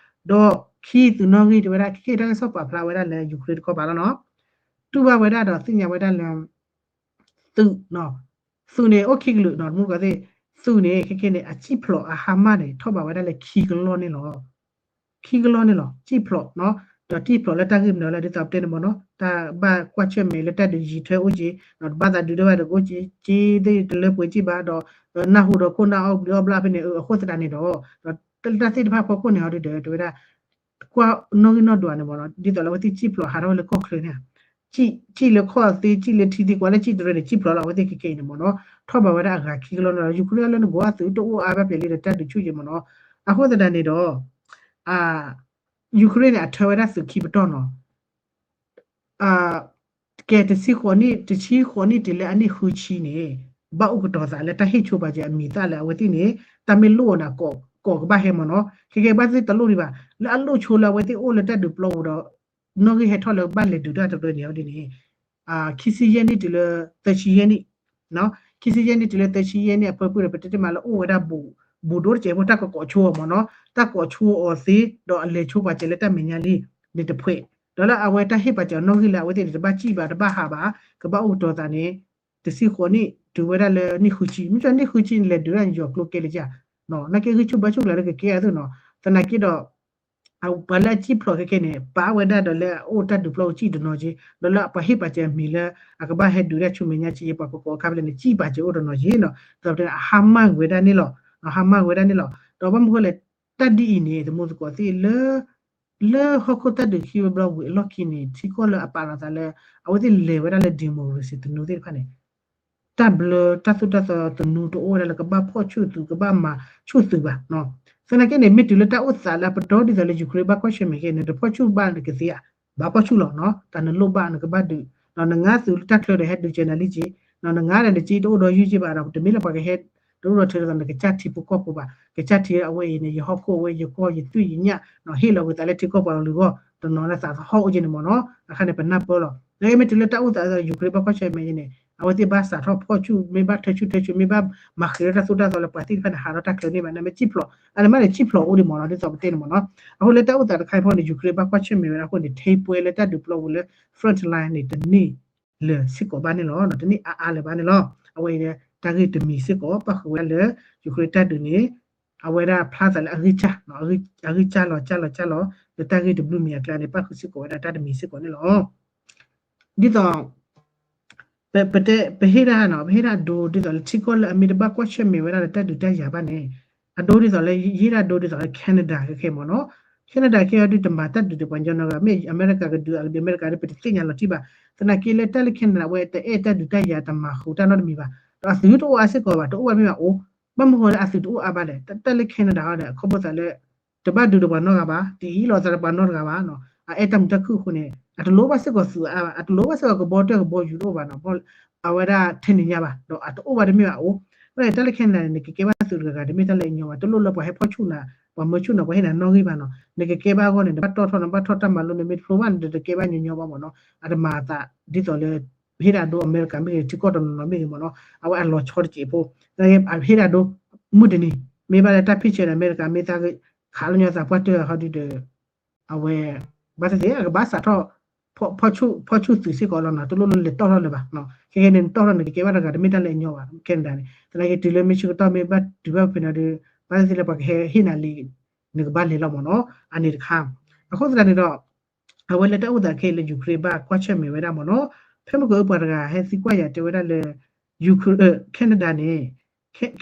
ဒီးခံသုးနီၣ်ဂံၢ်တဲဝဲဒၣ် ခဲခဲအံၤတၢ်ကစီၣ်ပာ်ဖျါဝဲဒၣ်လၢ Ukraine တခီပၤလီၤနီၤ. တူၢ်ဘၣ်ဝဲဒၣ်ဒီးသ့ၣ်ညါဝဲဒၣ်လၢ သုး သုးန့ၣ်အိၣ်ခံကလုာ်နီၤ တမူတကိးသ့ၣ် သုးန့ၣ် ခဲခဲန့ၣ် အစံၣ်ဖျိးအ HIMARS န့ၣ် ထီၣ်ဘးဝဲဒၣ်လၢခံကလီၢ်န့ၣ်လီၤ. ခံကလီၢ်န့ၣ်လီၤ စံၣ်ဖျိးနီၤ. ဒီးစံၣ်ဖျိးလၢတၢ်ဂ့ၢ်မနုၤလဲၣ် ဒ်သိးပတဲန့ၣ်မ့ၢ်နီၤ တၢ်ဘၣ်ကွၢ်ဆၢၣ်မဲာ်လၢတၢ်ဒုးယံာ်ထွဲအိၣ်က့ၤ ဒီးတဘၣ်သးဒုးဒိၣ်ဘၣ်ဒီးကအိၣ်က့ၤ က့သ့ၣ်တလၢပှဲၤက့ၤဘၣ်ဒီး နၢ်ဟူဒီးခိၣ်နၢ်အီၣ်ဘျံးအီၣ်ဘျၣ်ဖဲန့ၣ် အဃိသတးန့ၣ်ဒီး ဒီးတၢ်သ့ၣ်တဖၣ်ဖီခိၣ်န့ၣ် ဟီဒုဒီး တဲဝဲဒၣ် ကွၢ်နီၣ်ဂံၢ်နီၣ်ဒွးန့ၣ်မ့ၢ်နီၤ ဒ်သိးလၢအဝဲသ့ၣ်စံၣ်ဖျိးဟးထီၣ်ဝဲလၢကီၢ်ချၢန့ၣ် စံၣ်လၢခီၣ်သ့ စံၣ်လၢထံသ့ ကွၢ်လၢစံၣ်တရၢန့ၣ် စံၣ်ဖျိးလီၤ အဝဲသ့ၣ်ခဲခဲအံၤန့ၣ်မ့ၢ်နီၤ ထီၣ်ဘးဝဲဒၣ်အဂၤခံကလီၢ်န့ၣ်လီၤ. Ukraine လၢနဂီၢ်အသုးတအိၣ်အါဘၣ်ဖဲလံဒီးတၢ်ဒုးဆူၣ်က့ၤမ့ၢ်နီၤ. အဃိသတးန့ၣ်ဒီး Ukraine န့ၣ် အထၢဝဲဒၣ်သုးခံပတီၢ်နီၤ ကဲတဆံဃိးနံၣ် တဆံဃိးနံၣ်တုၤလၢအနံၣ်ဃုဆံန့ၣ် ဘၣ်အိၣ်ကတီၤသးလၢတၢ်ဟ့ၣ်ဆိပာ်စၢၤအမံၤသၣ်လၢအဝဲသ့ၣ်န့ၣ် တၢ်မ့ၢ်လိၣ်အီၤန့ၣ် ကိးကဘၣ်ဟဲမ့ၢ်နီၤ ခဲကဲဘၣ်သ့ၣ်တလိၣ်ဒံးဘၣ် လၢအလိၣ်ဆိလၢအဝဲသ့ၣ်အိၣ်လၢတၢ်ဒုးပျီပူၤဒီး နီၣ်ဂံၢ်ဟဲထီၣ်လၢဘၣ်လဲၤဒုးတၢ်တရၢန့ၣ်အီၤဒ်န့ၣ် ခံဆံယဲၢ်နံၣ်တုၤလၢ သၢဆံယဲၢ်နံၣ် ခံဆံယဲၢ်နံၣ်တုၤလၢသၢဆံယဲၢ်နံၣ်အဖၢပူၤဒီး ပတဲတ့ၢ်မးလၢအိၣ်ဝဲဒၣ် ဘူးဒိၣ်တစဲးဖိ တၢ်ကကိးဆိအီၤမ့ၢ်နီၤ တၢ်ကိးဆိအီၤသ့ ဒီးအလဲၤဆိပာ်စၢၤလၢတၢ်မဲာ်ညါလံန့ၣ်တဖှဲး ဒီးလၢအဝဲတၢ်ဟ့ၣ်ပာ်စၢၤအနီၣ်ဂံၢ်လၢအဝဲသ့ၣ်န့ၣ် တဘၣ်စံၣ်ဘၣ် တဘၣ်ဟးဘၣ် ကဘၣ်အိၣ်ကတီၤသးန့ၣ် တဆံဃိးနံၣ် တုၤဝဲဒၣ်လၢနံၣ်ဃုဆံ မ့ၢ်ကနံၣ်ဃုဆံန့ၣ် လဲၤဒုးဒၣ်ယီၤကျိကဲလၢက နာ်က့ဂံၢ်ဆူၣ်ဘါဆူၣ်ကျါလၢကကဲအသိးနီၤ သနာ်က့ဒီး ပှၤလၢအစံၣ်ဖျိးခဲခဲန့ၣ် ပာ်ဝဲဒၣ်ဒီးလၢအအိၣ်တၢ်ဒုးပျီပူၤစံၣ်တနီၤက့ ဒီးလၢပှၤဟ့ၣ်ပာ်စၢၤအမံၤလၢ အကဘၣ်ဟဲဒုးဒၣ်ဆူမဲာ်ညါက့ ပှၤကကိးအခါဖဲလဲၣ်န့ၣ် စံၣ်ပာ်စၢၤအိၣ်တနီၤက့နီၤ ဒီးပတဲန့ၣ် အ HIMARS ဝဲဒၣ်န့ၣ်လီၤ အ HIMARS ဝဲဒၣ်န့ၣ်လီၤ ဒီးဘၣ်မနုၤဃိလဲၣ် တၢ်ဒ်အံၤန့ၣ် သမူသကိးသ့ၣ်လၢ လၢဟီၣ်ခိၣ်တၢ်ဒုးခံဘျီဝံၤအလီၢ်ခံန့ၣ် ထံကီၢ်လၢအပာ်လီၤသးလၢ အဝဲသ့ၣ်လဲၤဝဲဒၣ်လၢ democracy သနူသ့ၣ်တဖၣ်န့ၣ် တၢ်ဘျၢ တၢ်သိၣ်တၢ်သီသနူတအိၣ်ဝဲဒၣ်လၢကဘၣ်ဖီၣ်ဆူၣ်သုး ကဘၣ်မၤဆူၣ်သုးဘၣ်. သနာ်က့န့ၣ် မ့ၢ်တုၤလၢတၢ်အိၣ်သးလၢအပတီၢ်ဒ်သိးလၢ Ukraine ဘၣ်ကွၢ်ဆၢၣ်မဲာ်ခဲန့ၣ် တဖီၣ်ဆူၣ်ဘၣ်ကသ့ဧါ ဘၣ်ကွၢ်ဆူၣ်လီၤနီၤ, တၢ်နလိၣ်ဘၣ်နကဘၣ်ဒုး, နငါသုးလၢတၢ်ချၢဒီးဟဲဒုးကဲနၤလံက့ၤ, နငါဒီးနက့တအိၣ်ဒီးယုၢ်က့ၤဘၣ်ဒီး တမ့ၢ်လၢပှၤကဟဲ တအိၣ်ဒီးထဲသိးနကစၢ်ထံဖိကီၢ်ဖိဘၣ်, ကစၢ်ထံအဝဲအံၤန့ၣ် ယဟီၣ်ခိၣ်ဝဲ ယကီၢ်ယသွံၣ်ယညၣ်, ဟ့ၣ်လီၤဝံၤသးလၢထံကီၢ်ပှၤကလုာ်အဂီၢ်, တနီၤလၢသးသဟီၣ်အိၣ်က့ၤန့ၣ်မ့ၢ်နီၤ, အခါန့ၣ် ပနၢ်ပၢၢ်လီၤ. နမ့ၢ်တုၤလၢတၢ်အိၣ်သး Ukraine ဘၣ်ကွၢ်ဆၢၣ်မဲာ်န့ၣ် အဝဲသ့ၣ်ဘၣ်စးထီၣ်ဖီၣ်ဆူၣ် မ့ၢ်ဘၣ်ထၢဆူၣ်ထၢဆူၣ် မ့ၢ်ဘၣ်မၤဃ့ၤလၢတၢ်သိၣ်တၢ်သီလၢပှၤသ့ၣ်တဖၣ်န့ၣ် ဟးထီၣ်တၢ်ချၢန့ၣ်ဘၣ်, နမ့ၢ်စံၣ်ဖျိး အန့ၣ်မးန့ၣ် စံၣ်ဖျိးအိၣ်ဒံးမ့ၢ်နီၤ ဒ်သိးပတဲန့ၣ်မ့ၢ်နီၤ. အဃိလၢတၢ်အိၣ်သးတခါအံၤဖီန့ၣ် Ukraine ဘၣ်ကွၢ်ဆၢၣ်မဲာ်ဝဲဒၣ်အဃိန့ၣ် ထဲပှဲၤလၢတၢ်ဒုးပျီပူၤလၢ front line န့ၣ် တန့ၢ်လၢၤစ့ၢ်ကီးဘၣ်န့ၣ်လီၤ, တန့ၢ်အါအါလၢၤဘၣ်န့ၣ်လီၤ. အဝဲအံၤ တၢ်ဂ့ၢ်တမံၤစ့ၢ်ကီး ပၣ်ဃုာ်ဝဲဒၣ်လၢ Ukraine တၢ်ဒုးန့ၣ် အဝဲဒၣ်ဖျါသးလၢအဂံၢ်စၢ် အဂံၢ်စၢ်လီၤ စၢ်လီၤ စၢ်လီၤ လၢတၢ်ဂ့ၢ်တဘျုးမံၤအကျါန့ၣ် ပၣ်ဃုာ်စ့ၢ်ကီးဝဲဒၣ်တၢ်တမံၤစ့ၢ်ကီးန့ၣ်လီၤ. ဒ်သိး ပတဲ ပဟ့ၣ်ဒၣ်နီၤ ပဟ့ၣ်ဒၣ်အဒိဒ်သိးလၢထံကီၢ်လၢအမ့ၢ်တဘၣ်ကွၢ်ဆၢၣ်မဲာ်ဝဲဒၣ်လၢတၢ်ဒုးတၢ်ယၤဘၣ်န့ၣ် အဒိဒ်သိးလၢ ယဟ့ၣ်ဒၣ်အဒိဒ်သိးလၢ Canada ခဲခဲမ့ၢ်နီၤ, Canada ခဲအံၤဒုးတမၤတၢ်ဒုးဒီးပှၤကညီနီတဂၤ, မ့ၢ်အမဲရကၤကဒုးအကဒုး အမဲရကၤဒီး ပတသ့ၣ်ညါလီၤတံၢ်ဘၣ်. သနာ်က့လၢတၢ်လၢ Canada အဝဲတအဲၣ်တၢ်ဒုးတၢ်ယၤ တမၤဃုာ်တၢ်နီတမံၤဘၣ်, ဒီးအသုးတအိၣ်အါစ့ၢ်ကီးဘၣ်, တအိၣ်ဘၣ်မ့ၢ်ဘၣ်အိၣ်, ဘၣ်မနုၤဃိလၢအသုးတအိၣ်အါဘၣ်လဲၣ်, တၢ်လၢ Canada ဒီး ခီဖျိသးလၢ တဘၣ်ဒုးဒီးပှၤနီတဂၤဘၣ်, တအံးလိာ်သးဒီးပှၤနီတဂၤဘၣ်နီၤ, အအဲၣ်တၢ်မုာ်တၢ်ခုၣ်အဃိန့ၣ် အတလိၣ်ဘၣ်စ့ၢ်ကီးသုးအါဘၣ်, အတလိၣ်ဘၣ်စ့ၢ်ကီးကဘီတၢၢ်ကဘီယူၤတအိၣ်ဘၣ်နီၤ, အဝဲဒၣ်ထဲန့ၣ်ညါဘၣ်, ဒီးအတအိၣ်ဘၣ်တမ့ၢ်ဘၣ်အိၣ်, ဘၣ်န့ၣ် တၢ်လၢ Canada န့ၣ် နကကဲဘၣ်သုးတဂၤဂၤ တမ့ၢ်တၢ်လၢအညီဘၣ်, တလိၣ်လၢပှၤဟဲဖီၣ်ဆူၣ်နၤ, ပှၤမၢဆူၣ်နၤ ပှၤဟ့ၣ်နၤနီၣ်ဂံၢ်ဘၣ်နီၤ, နကကဲဘၣ်အဂီၢ်န့ၣ် နဘၣ်တီၣ်ထီၣ် နဘၣ်ထီၣ်တၢ်မၤလိန့ၣ် မ့ၢ်တဖျိဘၣ်န့ၣ် တကဲဘၣ်ညီညီဘၣ်မ့ၢ်နီၤ, အတမၤအသးဒ်သိးလၢ ဟ့ၣ်ဒၣ်ဒိအမဲရကၤမ့ၢ်ဂ့ၤ ထံကီၢ်တနီၤနီၤမ့ၢ်ဂ့ၤမ့ၢ်နီၤ, အဝဲအလီၤဆီတစဲးဖိ, ဟ့ၣ်ဒၣ်ဒိ မုၢ်တနံၤ မ့ၢ်ဘၣ်လၢတၢ် picture န့ၣ် အမဲရကၤမ့ၢ်သးဂ့ၤ ခးလၢညီသးပှၢ်တၢၢ်ဟီဒုဒီး အဝဲ ဘၣ်သ့ၣ်သ့ၣ် အကဘၣ်စးထီၣ် ဖီၣ်ဆူၣ်သုးစ့ၢ်ကီးလီၤနီၤ, တလိၣ်လၢလဲၤတီၣ်ထီၣ်လၢၤဘၣ်, ခဲခဲန့ၣ် နတီၣ်ထီၣ်နကကဲဘၣ်တဂၤ တမ့ၢ်တၢ်လၢအညီဘၣ် Canada န့ၣ်, သနာ်က့တုၤလၢမ့ၢ်ဆၢကတီၢ်မ့ၢ်ဘၣ်တုၤဘၣ်ဖဲန့ၣ်ဒီး ဘၣ်သ့ၣ်သ့ၣ်လၢပှၤကဟဲဟ့ၣ်နၤလံ နကဘၣ်လဲၤလီၤမ့ၢ်နီၤ, အန့ၣ်တခါ, အဃိသတးန့ၣ်ဒီး အဝဲလၢတၢ်အိၣ်သးခဲအံၤလၢ Ukraine ဘၣ်ကွၢ်ဆၢၣ်မဲာ်ဝဲဒၣ်မ့ၢ်နီၤ, ဖဲမုၢ်ကပှၤတဂၤဟဲသံကွၢ်ယၤတဲဝဲဒၣ်လၢ Ukraine, Canada န့ၣ်,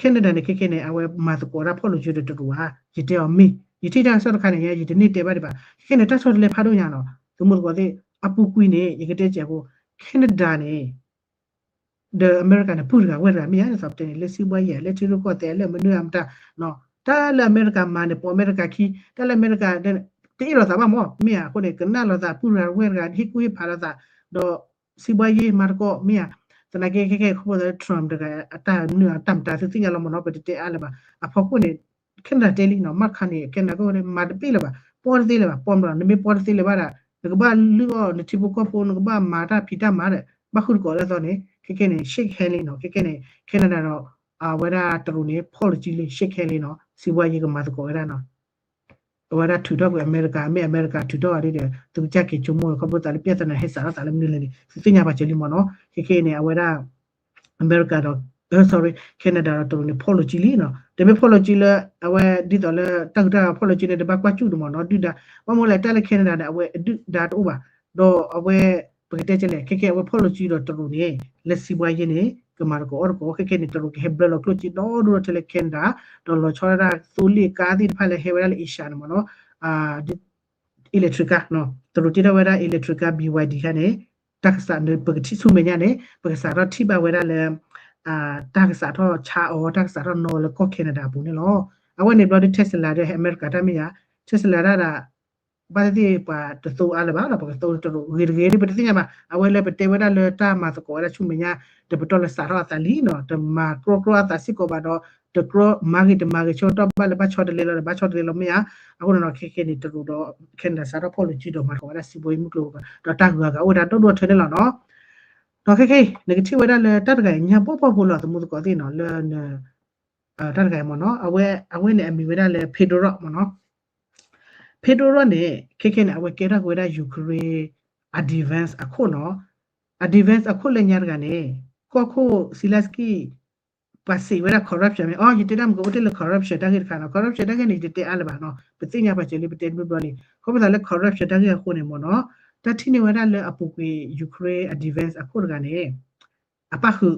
Canada န့ၣ် ခဲခဲန့ၣ် အဝဲမၤသကိးတၢ်ဖီၣ်လိာ်စုဒီးတရူးဧါ, ယတဲအီၤမ့ၢ်, ယထံၣ်တၢ်ကစီၣ်တခါန့ၣ် ယတန့ၢ်တဲဘၣ်ဒံးဘၣ်, ခဲခဲန့ၣ် တၢ်ဆီတလဲဖးဒိၣ်ညါနီၤ, သမူသကိးသ့ၣ် အပူၤကွံာ်န့ၣ် ယကတဲကဲးဖိ, Canada န့ၣ် ဒီးအမဲရကၤန့ၣ် ပုၢ်တဂၤဝဲၢ်တဂၤမ့ၢ်ဧါ, ဒ်သိးပတဲန့ၣ် လၢစံးဘှါယဲၢ် လၢထံရူၢ်ကီၢ်သဲး လၢမနုၤအမတၤ, တၢ်လၢအမဲရကၤမၤန့ၣ် ပိာ်အမဲရကၤခံ, တၢ်လၢအမဲရကၤ တအ့ၣ်လိာ်သးဘၣ်မ့ၢ်, မ့ၢ်ဧါ, အဃိန့ၣ် ကနၣ်လိာ်သး ပုၢ်တဂၤဝဲၢ်တဂၤ ဟ့ၣ်ကူၣ်ဟ့ၣ်ဖးလိာ်သး, ဒီးစံးဘှါယဲၢ်မၤသကိး မ့ၢ်ဧါ, သနာ်က့ခဲခဲခီဖျိလၢ Trump တဂၤ အတၢ်နုာ်အတၢ်မတၤသုသ့ၣ်ညါလီၤမ့ၢ်နီၤ, ပတတဲအါလၢၤဘၣ်, အဖီခိၣ်န့ၣ် Canada တဲလံနီၤ, မ့ၢ်ခါန့ၣ် Canada ကမၤတပ့ၣ်လၢၤဘၣ်, ပီတသ့လၢၤဘၣ်, ပီမ့ၢ်လီၤ, နမ့ၢ်ပီတသ့လၢၤဘၣ်ဒၣ် နကဘၣ်လုၢ်အီၣ်နထံဖိကီၢ်ဖိ နကဘၣ်မၤတၢ်ဖံးတၢ်မၤဒီး ဘၣ်ဃုာ်တကိးလၢအသီန့ၣ် ခဲခဲန့ၣ် shake hand လံနီၤ, ခဲခဲန့ၣ် Canada ဒီး အဝဲဒၣ်တရူးန့ၣ် ဖီၣ်လိာ်စုလံ shake hand လံနီၤ, စံးဘှါယဲၢ်ကမၤသကိးဝဲဒၣ်နီၤ, အဝဲဒၣ်ထုးထီၣ်ကွံာ်အမဲရကၤ, မ့ၢ်အမဲရကၤထုးထီၣ်ဂၤဒ်ဒီး သုကစၢ်က့ၤဆိကမိၣ် ခီဖျိသးလၢ ပြဿနာ ဟဲစးထီၣ်သးလၢမနုၤလဲၣ်န့ၣ် သုသ့ၣ်ညါပာ်စၢၤလံမ့ၢ်နီၤ, ခဲခဲအံၤန့ၣ် အဝဲဒၣ် အမဲရကၤဒီး sorry, Canada ဒီးတရူးန့ၣ် ဖီၣ်လိာ်စုလံနီၤ, တမ့ၢ်ဖီၣ်လိာ်စုလၢ အဝဲဒ်သိးလၢတၢ်ဂုၤတၢ်ဂၤဖီၣ်လိာ်စုန့ၣ် တဘၣ်ကွၢ်စူၣ်ဒံးမ့ၢ်နီၤ, ဒုၣ်ဒါ, ဘၣ်မနုၤလဲၣ် တၢ်လၢ Canada န့ၣ် အဝဲအဒုၣ်ဒါတအိၣ်ဘၣ်, ဒီးအဝဲ ပကတဲကဲလဲၣ် ခဲခဲအဝဲဖီၣ်လိာ်စုဒီးတရူးန့ၣ် လၢစံးဘှါယဲၢ်န့ၣ် ကမၤသကိးအီၣ်သကိး ခဲခဲန့ၣ် တရူးကဟဲဘျၢလီၤကျိၣ်စ့ဒီဒိၣ်ထဲလၢ Canada, ဒီးလီၤဆီဒၣ်သိလ့ၣ်ကါသ့ၣ်တဖၣ်လၢဟဲဝဲဒၣ်လၢ Asia န့ၣ်မ့ၢ်နီၤ, electric car နီၤ, တရူးတ့ထီၣ်ဝဲဒၣ် electric car BYD ခါန့ၣ်, တၢ်ကစးန့ၣ် ပကထံၣ်ဆူမဲာ်ညါန့ၣ် ပကစးထီၣ်ထံၣ်ဘၣ်ဝဲဒၣ်လၢ တၢ်ကစးထီၣ်ဆါအီၤ တၢ်ကစးထီၣ်နီၤလၢကီၢ် Canada အပူၤန့ၣ်လီၤ. အဝဲန့ၣ်ဘျီဒ် Tesla ဒီး အမဲရကၤတၢ်မ့ၢ်ယၤ, Tesla ဒၣ်ဒၣ် ဘၣ်သ့ၣ်သ့ၣ်ပှၤတသိအါလၢၤဘၣ်ဒီး ပကသိတရူးဂ့ၤတဂ့ၤဒ်ပတသ့ၣ်ညါဘၣ်, အဝဲလၢပတဲဝဲဒၣ်လၢတၢ်မၤသကိးဝဲဒၣ်ဆူမဲာ်ညါ တပတီၢ်လၢစးထီၣ်အသးလံနီၤ, တမၤကြီကြီအသးစ့ၢ်ကီးဘၣ်ဒီး တကြီမၤဂ့ၤတမၤဂ့ၤဆၢကတီၢ်ဘၣ်လၢဘၣ်ဆီတလဲလီၤဒီး ဘၣ်ဆီတလဲလီၤမ့ၢ်ဧါ, အဃိန့ၣ်နီၤ ခဲခဲန့ၣ် တရူးဒီး Canada စးထီၣ်ဖီၣ်လိာ်စုဒီး မၤသကိးဝဲဒၣ်စံးဘှါယဲၢ်မုၢ်ကျိၤဝဲၤကွာ် ဒီးတၢ်ဂုၤအဂၤအိၣ်ဝဲဒၣ်ဒိၣ်ဒိၣ်ထဲန့ၣ်လီၤနီၤ. ဒီးခဲခဲအံၤ နကထံၣ်ဝဲဒၣ်လၢတၢ်တဂၤအံၤ ညါဘီဘီဖိလီၤ သမူသကိးသ့ၣ်နီၤ လၢန တၢ်တဂၤအံၤမ့ၢ်နီၤ, အဝဲ အဝဲန့ၣ်အမံၤဝဲဒၣ်လၢ Pedro မ့ၢ်နီၤ, Pedro န့ၣ် ခဲခဲန့ၣ် အဝဲကဲထီၣ်က့ၤဝဲဒၣ် Ukraine အ defense အခိၣ်နီၤ, အ defense အခိၣ်လၢညါတဂၤန့ၣ် ကီၢ်ခိၣ် Zelensky ပှၤစံးဝဲဒၣ် corruption မ့ၢ်, အိ ယတဲဒၣ်မ့ၢ်ကအိၣ်တ့ၢ်လၢ corruption တၢ်ဂ့ၢ်တခါနီၤ, corruption တၢ်ဂ့ၢ်န့ၣ် ယတတဲအါလၢၤဘၣ်နီၤ, ပသ့ၣ်ညါပာ်စၢၤလံ ပတဲတဘျီဘျီလံ, ခီဖျိသးလၢ corruption တၢ်ဂ့ၢ်အဃိန့ၣ်မ့ၢ်နီၤ, တၢ်ထံၣ်န့ၢ်ဝဲဒၣ်လၢအပူၤကွံာ် Ukraine အ defense အခိၣ်တဂၤန့ၣ် အပၣ်ဃုာ်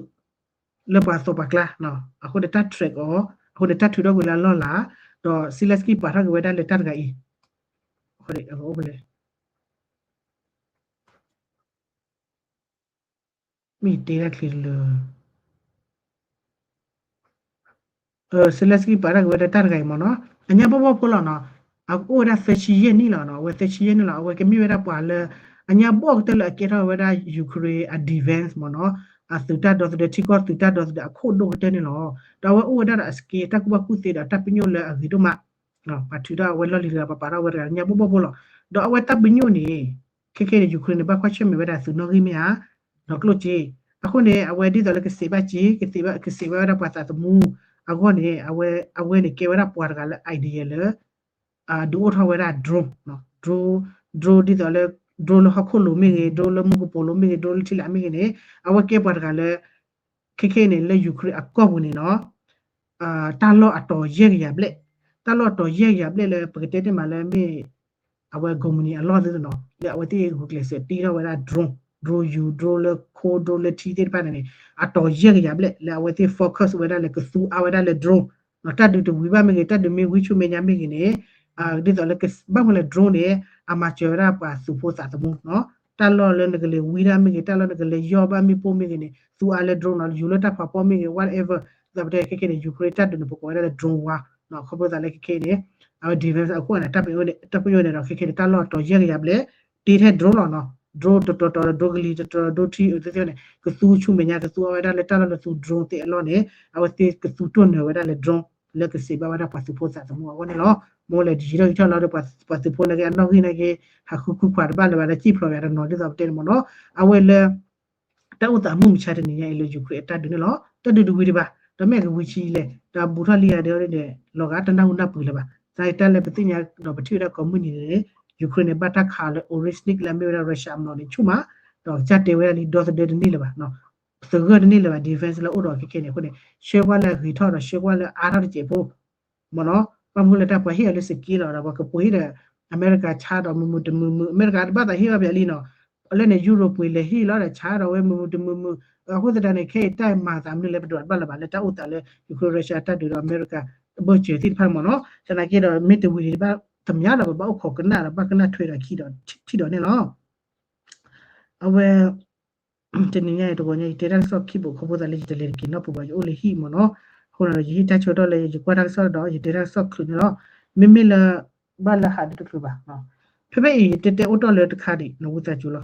လၢပှၤသိးပှၤကျါ, အဃိန့ၣ်တၢ် track အီၤ, အဃိန့ၣ်တၢ်ထုးထီၣ်ကွံာ်လၢအလီၢ်လၤ, ဒီး Zelensky ပာ်ထီၣ်က့ၤဝဲဒၣ်လၢတၢ်တဂၤအံၤ, အိၣ်ဖဲလဲၣ်, မ့ၢ်တဲဒၣ်ချ့လၢ Zelensky ပာ်ထီၣ်က့ၤဝဲဒၣ်တၢ်တဂၤအံၤမ့ၢ်နီၤ, အညါဘီဘီဖိလီၤနီၤ, အအိၣ်ဝဲဒၣ်သၢဆံယဲၢ်နံၣ်လီၤနီၤ, အဝဲသၢဆံယဲၢ်နံၣ်လီၤ, အဝဲကမ့ၢ်ဝဲဒၣ်ပှၤလၢ အညါဘီၣ်ကတၢၢ်လၢအကဲထီၣ်ဝဲဒၣ် Ukraine အ defense မ့ၢ်နီၤ, အသုးတၢ်ဒီသဒၢ ထံကီၢ်သုးတၢ်ဒီသဒၢအခိၣ်ဒိၣ်ကတၢၢ်န့ၣ်လီၤ. ဒီးအဝဲအိၣ်ဝဲဒၣ်ဒီးအ skill တၢ်ကူၣ်ဘၣ်ကူၣ်သ့ဒီးတၢ်ပညိၣ်လၢအဂ့ၤဒိၣ်မး, ပှၤထုးထီၣ်အဝဲလီၢ်လံၤတဂၤ ပှၤပာ်ထီၣ်ဝဲတဂၤလၢညါဘီၣ်ဘီၣ်ဖိလီၤ. ဒီးအဝဲတၢ်ပညိၣ်န့ၣ် ခဲခဲန့ၣ် Ukraine န့ၣ် ဘၣ်ကွၢ်ဆၢၣ်မဲာ်ဝဲဒၣ်သုးနီၣ်ဂံၢ်မ့ၢ်ဧါ, နီၢ်ကျိၣ်စ့, အဃိန့ၣ် အဝဲဒ်သိးလၢကစံးဘၣ်စ့, ကစံးဘၣ်ဝဲဒၣ်ပှၤသးသမူအဂီၢ်န့ၣ် အဝဲန့ၣ်ကဲဝဲဒၣ်ပှၤတဂၤလၢ idea လၢ ဒုးအိၣ်ထီၣ်ဝဲဒၣ် drone, drone, drone ဒ်သိးလၢ drone လၢဟီၣ်ခိၣ်လိၤမ့ၢ်ဂ့ၤ, drone လၢမူကပိာ်လိၤမ့ၢ်ဂ့ၤ, drone လၢထံလာ်မ့ၢ်ဂ့ၤန့ၣ် အဝဲကဲပှၤတဂၤလၢ ခဲခဲန့ၣ် လၢ Ukraine အကီၢ်ပူၤန့ၣ်နီၤ တၢ်လီၢ်အတီၤယဲၢ်ကယၤဘျဲၣ်, တၢ်လီၢ်အတီၤယဲၢ်ကယၤဘျဲၣ်လၢပကတဲတ့ၢ်မးလၢမ့ၢ် အဝဲ company အလီၢ်သ့ၣ်တနီၤ လၢအဝဲသ့ၣ်ဂုာ်ကျဲးစၢးတ့ထီၣ်ဝဲဒၣ် drone, drone ယူၤ drone လၢခိ drone လၢထံသ့ၣ်တဖၣ်န့ၣ်န့ၣ် အတီၤယဲၢ်ကယၤဘျဲၣ် လၢအဝဲသ့ၣ် focus ဝဲဒၣ်လၢကသူအါဝဲဒၣ်လၢ drone, တၢ်ဒုးတဝံၤဘၣ်မ့ၢ်ဂ့ၤ, တၢ်ဒုးမ့ၢ်ဝံဆူမဲာ်ညါမ့ၢ်ဂ့ၤန့ၣ် ဒ်သိးလၢ ဘၣ်မနုၤလဲၣ် drone န့ၣ် အမၤစၢၤဝဲဒၣ်ပှၤသုးဖိသးသမူနီၤ, တၢ်လီၢ်လၢနကလဲၤဝံတၢ်မ့ၢ်ဂ့ၤ, တၢ်လီၢ်နကလဲၤယီၢ်ဘၣ်မ့ၣ်ပိၢ်မ့ၢ်ဂ့ၤန့ၣ် သူအါလၢ drone နီၤ, ယူၤလၢတၢ်ဖးဖီမ့ၢ်ဂ့ၤ whatever, ဒ်သိးပတဲခဲခဲန့ၣ် Ukraine တၢ်ဒုးန့ၣ် ပကိးဝဲဒၣ်လၢ drone war နီၤ, ခီဖျိသးလၢခဲခဲန့ၣ် အဝဲ defense အခိၣ်န့ၣ် တၢ်ပညိၣ်န့ၣ်ဒီး ခဲခဲန့ၣ် တၢ်လီၢ်အတီၤယဲၢ်ကယၤဘျဲၣ် တ့ထဲ drone လီၤနီၤ, drone တတီၤတီၤဒီး drone ကလံၤ တတီၤတီၤ drone ထံအသ့ၣ်န့ၣ် ကသူဆူမဲာ်ညါ ကသူအါဝဲဒၣ်လၢတၢ်လီၢ်လၢသူ drone သ့ၣ်အလီၢ်န့ၣ် အဝဲသ့ၣ်ကသူတိၢ်နၢၤဝဲဒၣ်လၢ drone လၢကစံးဘၣ်ဝဲဒၣ်ပှၤသုးဖိသးသမူအဂီၢ်န့ၣ်လီၤ. မ့ၢ်လဲၤယံၤထီၣ်ယံၤထီၣ်လီၤဒီး ပှၤသုးဖိနာ်က့ အနီၣ်ဂံၢ်နာ်က့ ဟးဃုကွံာ်ခွးတဘၣ်လၢၤဘၣ် လၢစံၣ်ဖျိးယၤတနီၤ ဒ်သိးပတဲန့ၣ်မ့ၢ်နီၤ, အဝဲလၢ တၢ်အိၣ်သးမုၢ်မဆါတနံၤညါအံၤလၢ Ukraine အတၢ်ဒုးန့ၣ်လီၤ. တၢ်ဒုးတဝံၤဒံးဘၣ် ဒီးမ့ၢ်အကဝံၤဆံးလဲၣ် ဒီးဘူးထီၣ်လံယၤဒီးန့ၣ် လီၤဂာ်တနၢ်ဟူနၢ်ပှ့ၤလၢၤဘၣ်. သနာ်က့တၢ်လၢပသ့ၣ်ညါဒီးပထံၣ်ဝဲဒၣ်ကိးမုၢ်နံၤန့ၣ် Ukraine န့ၣ် ဘၣ်တၢ်ခးလၢ Orishnik လၢအမ့ၢ်ဝဲဒၣ် Russia အမျိာ်န့ၣ်ဆူၣ်မး, ဒီးကစၢ်တဲဝဲဒၣ်လံ ဒီသဒၢတန့ၢ်လၢၤဘၣ် သဂၢၢ်တန့ၢ်လၢၤဘၣ် defense လၢအိၣ်ဒီးခဲခဲန့ၣ်အဃိန့ၣ် ဆှၢကွၢ်လၢအဂ့ၤထီၣ်ဒီးဆှၢကွၢ်လၢအအါထီၣ်တစဲးဖိ မ့ၢ်နီၤ, ဘၣ်မနုၤလၢတၢ်ပှၤဟ့ၣ်အီၤလၢ skill လီၤဒီး ပှၤကပှ့ၤဒီး အမဲရကၤဆါဒီးမုာ်မုာ်တမုာ်မုာ် အမဲရကၤတဘၣ်သးဟ့ၣ်အီၤပၠးလံနီၤ, လၢန့ၣ် Europe ပှ့ၤလဲၤဟ့ၣ်လီၤဒီးဆါဒီးဝဲမုာ်မုာ်တမုာ်မုာ်, အဃိသတးန့ၣ် ခဲအံၤတၢ်မၤသးမနုၤလဲၣ် ပဒွးတဘၣ်လၢၤဘၣ် လၢတၢ်အိၣ်သးလၢ Ukraine Russia တၢ်ဒုးဒီးအမဲရကၤ အဘၢၣ်စၢၤသ့ၣ်တဖၣ်မ့ၢ်နီၤ, သနာ်က့ဒီး မ့ၢ်တဝံၤဒံးဘၣ် တမၠါဒီး ပဘၣ်အိၣ်ခိးကနၣ်ဒီး ဘၣ်ကနၣ်ထွဲဒီးခံဒီးထံၣ်ဒီးန့ၣ်လီၤ. အဝဲ တနံၤညါအံၤတဂီၤညါ ယတဲတၢ်ကစီၣ်ခံဘိး ခီဖျိသးလၢယတလဲၤတက့ၤနီတပူၤဘၣ် ယအိၣ်လၢဟံၣ်မ့ၢ်နီၤ, အဃိန့ၣ်ဒီး ယဟ့ၣ်တၢ်ဆၢကတီၢ်လၢယကွၢ်တၢ်ကစီၣ်ဒီး ယတဲတၢ်ကစီၣ်ချုးန့ၣ်လီၤ. မ့မ့ၢ်လၢ ဘၣ်လၢဟးဒုးတချုးဘၣ်, ဖဲဖဲအံၤ ယတဲတဲအိၣ်တီၢ်လၢတခါဒံး နဝံသးစူၤလီၤ.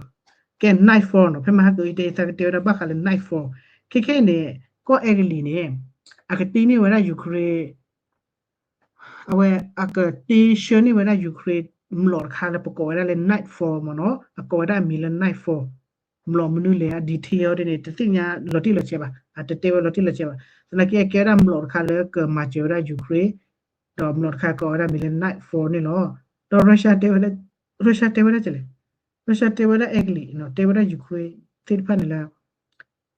ကဲ nightfall နီၤ, ဖဲမဟါကၢအံၤတဲ ယသးကတဲဝဲဒၣ်ဘၣ်ဃးလၢ nightfall, ခဲခဲအံၤန့ၣ် ကီၢ်အဲကလံးန့ၣ် အကတ့န့ၢ်ဝဲဒၣ် Ukraine အဝဲအကတ့ဆှၢန့ၢ်ဝဲဒၣ် Ukraine မျိာ်တခါလၢပကိးဝဲဒၣ်လၢ nightfall မ့ၢ်နီၤ, အကိးဝဲဒၣ်အမံၤလၢ nightfall, မျိာ်မနုၤလဲၣ် အ detail ဒ်န့ၣ် တသ့ၣ်ညါလီၤတံၢ်လီၤဆဲးဘၣ်, အတတဲဝဲလီၤတံၢ်လီၤဆဲးဘၣ်, သနာ်က့အကဲဝဲဒၣ်မျိာ်တခါလၢကမၤစၢၤဝဲဒၣ် Ukraine, ဒီးမျိာ်တခါကိးဝဲဒၣ်မံၤလၢ nightfall န့ၣ်လီၤ. ဒီး Russia တဲဝဲဒၣ်, Russia တဲဝဲဒၣ်ကလဲၣ်, Russia တဲဝဲဒၣ်အဲကလံးနီၤ, တဲဝဲဒၣ် Ukraine သ့ၣ်တဖၣ်န့ၣ်လၢ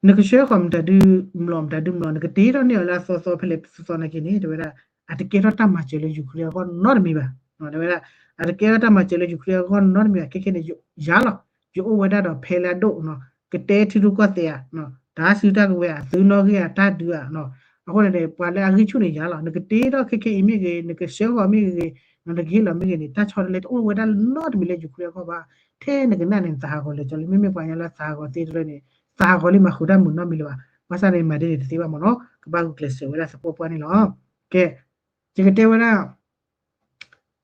နကဆှၢဃီၤမတၤဒုးမျိာ် မတၤဒုးမျိာ် နကတ့ထီၣ်န့ၢ်အီၤလၢအသီသီဖဲလဲၣ်သီသီနာ်က့န့ၣ် တဲဝဲဒၣ် အတကဲထီၣ်တၢ်မၤစၢၤလၢ Ukraine အဂီၢ်နီတမံၤဘၣ်, တဲဝဲဒၣ် အတကဲထီၣ်တၢ်မၤစၢၤလၢ Ukraine အဂီၢ်နီတမံၤဘၣ်, ခဲခဲန့ၣ် ယၤလီၤ, ယအိၣ်ဝဲဒၣ်ဒီးဖဲလၢအဒိၣ်, ကတဲထံရူၢ်ကီၢ်သဲးဧါ, တၢ်စုတၢ်ကဝဲၤဧါ, သုးနီၣ်ဂံၢ်ဧါ, တၢ်ဒုးဧါ, အဃိန့ၣ် ပှၤလၢအဂံၢ်ဆူၣ်န့ၣ်ယၤလီၤ, နကတ့ထီၣ်ခဲခဲအံၤမ့ၢ်ဂ့ၤ, နကဆှၢဃီၤမ့ၢ်ဂ့ၤ, နကဟ့ၣ်လီၤမ့ၢ်ဂ့ၤန့ၣ် တၢ်ဆီတလဲတအိၣ်ဝဲဒၣ်နီတမံၤလၢ Ukraine အဂီၢ်ဘၣ်, ထဲနကနၣ်န့ၣ် နသးဟးဂီၤလၢာ်ကၠီလံ, မ့မ့ၢ်ပှၤကညီလၢသးဟးဂီၤသ့တဖၣ်န့ၣ် သးဟးဂီၤလံမၤဃုာ်တၢ်မုာ်နီတမံၤလၢၤဘၣ်, ဘၣ်ဆၣ်န့ၣ် မၤဒ်န့ၣ်တသ့ဘၣ်မ့ၢ်နီၤ, ကဘၣ်ဂုာ်ကျဲးစၢးဝဲဒၣ်သပှၢ်ပှၢ်န့ၣ်လီၤ. ကဲ, ယကတဲဝဲဒၣ်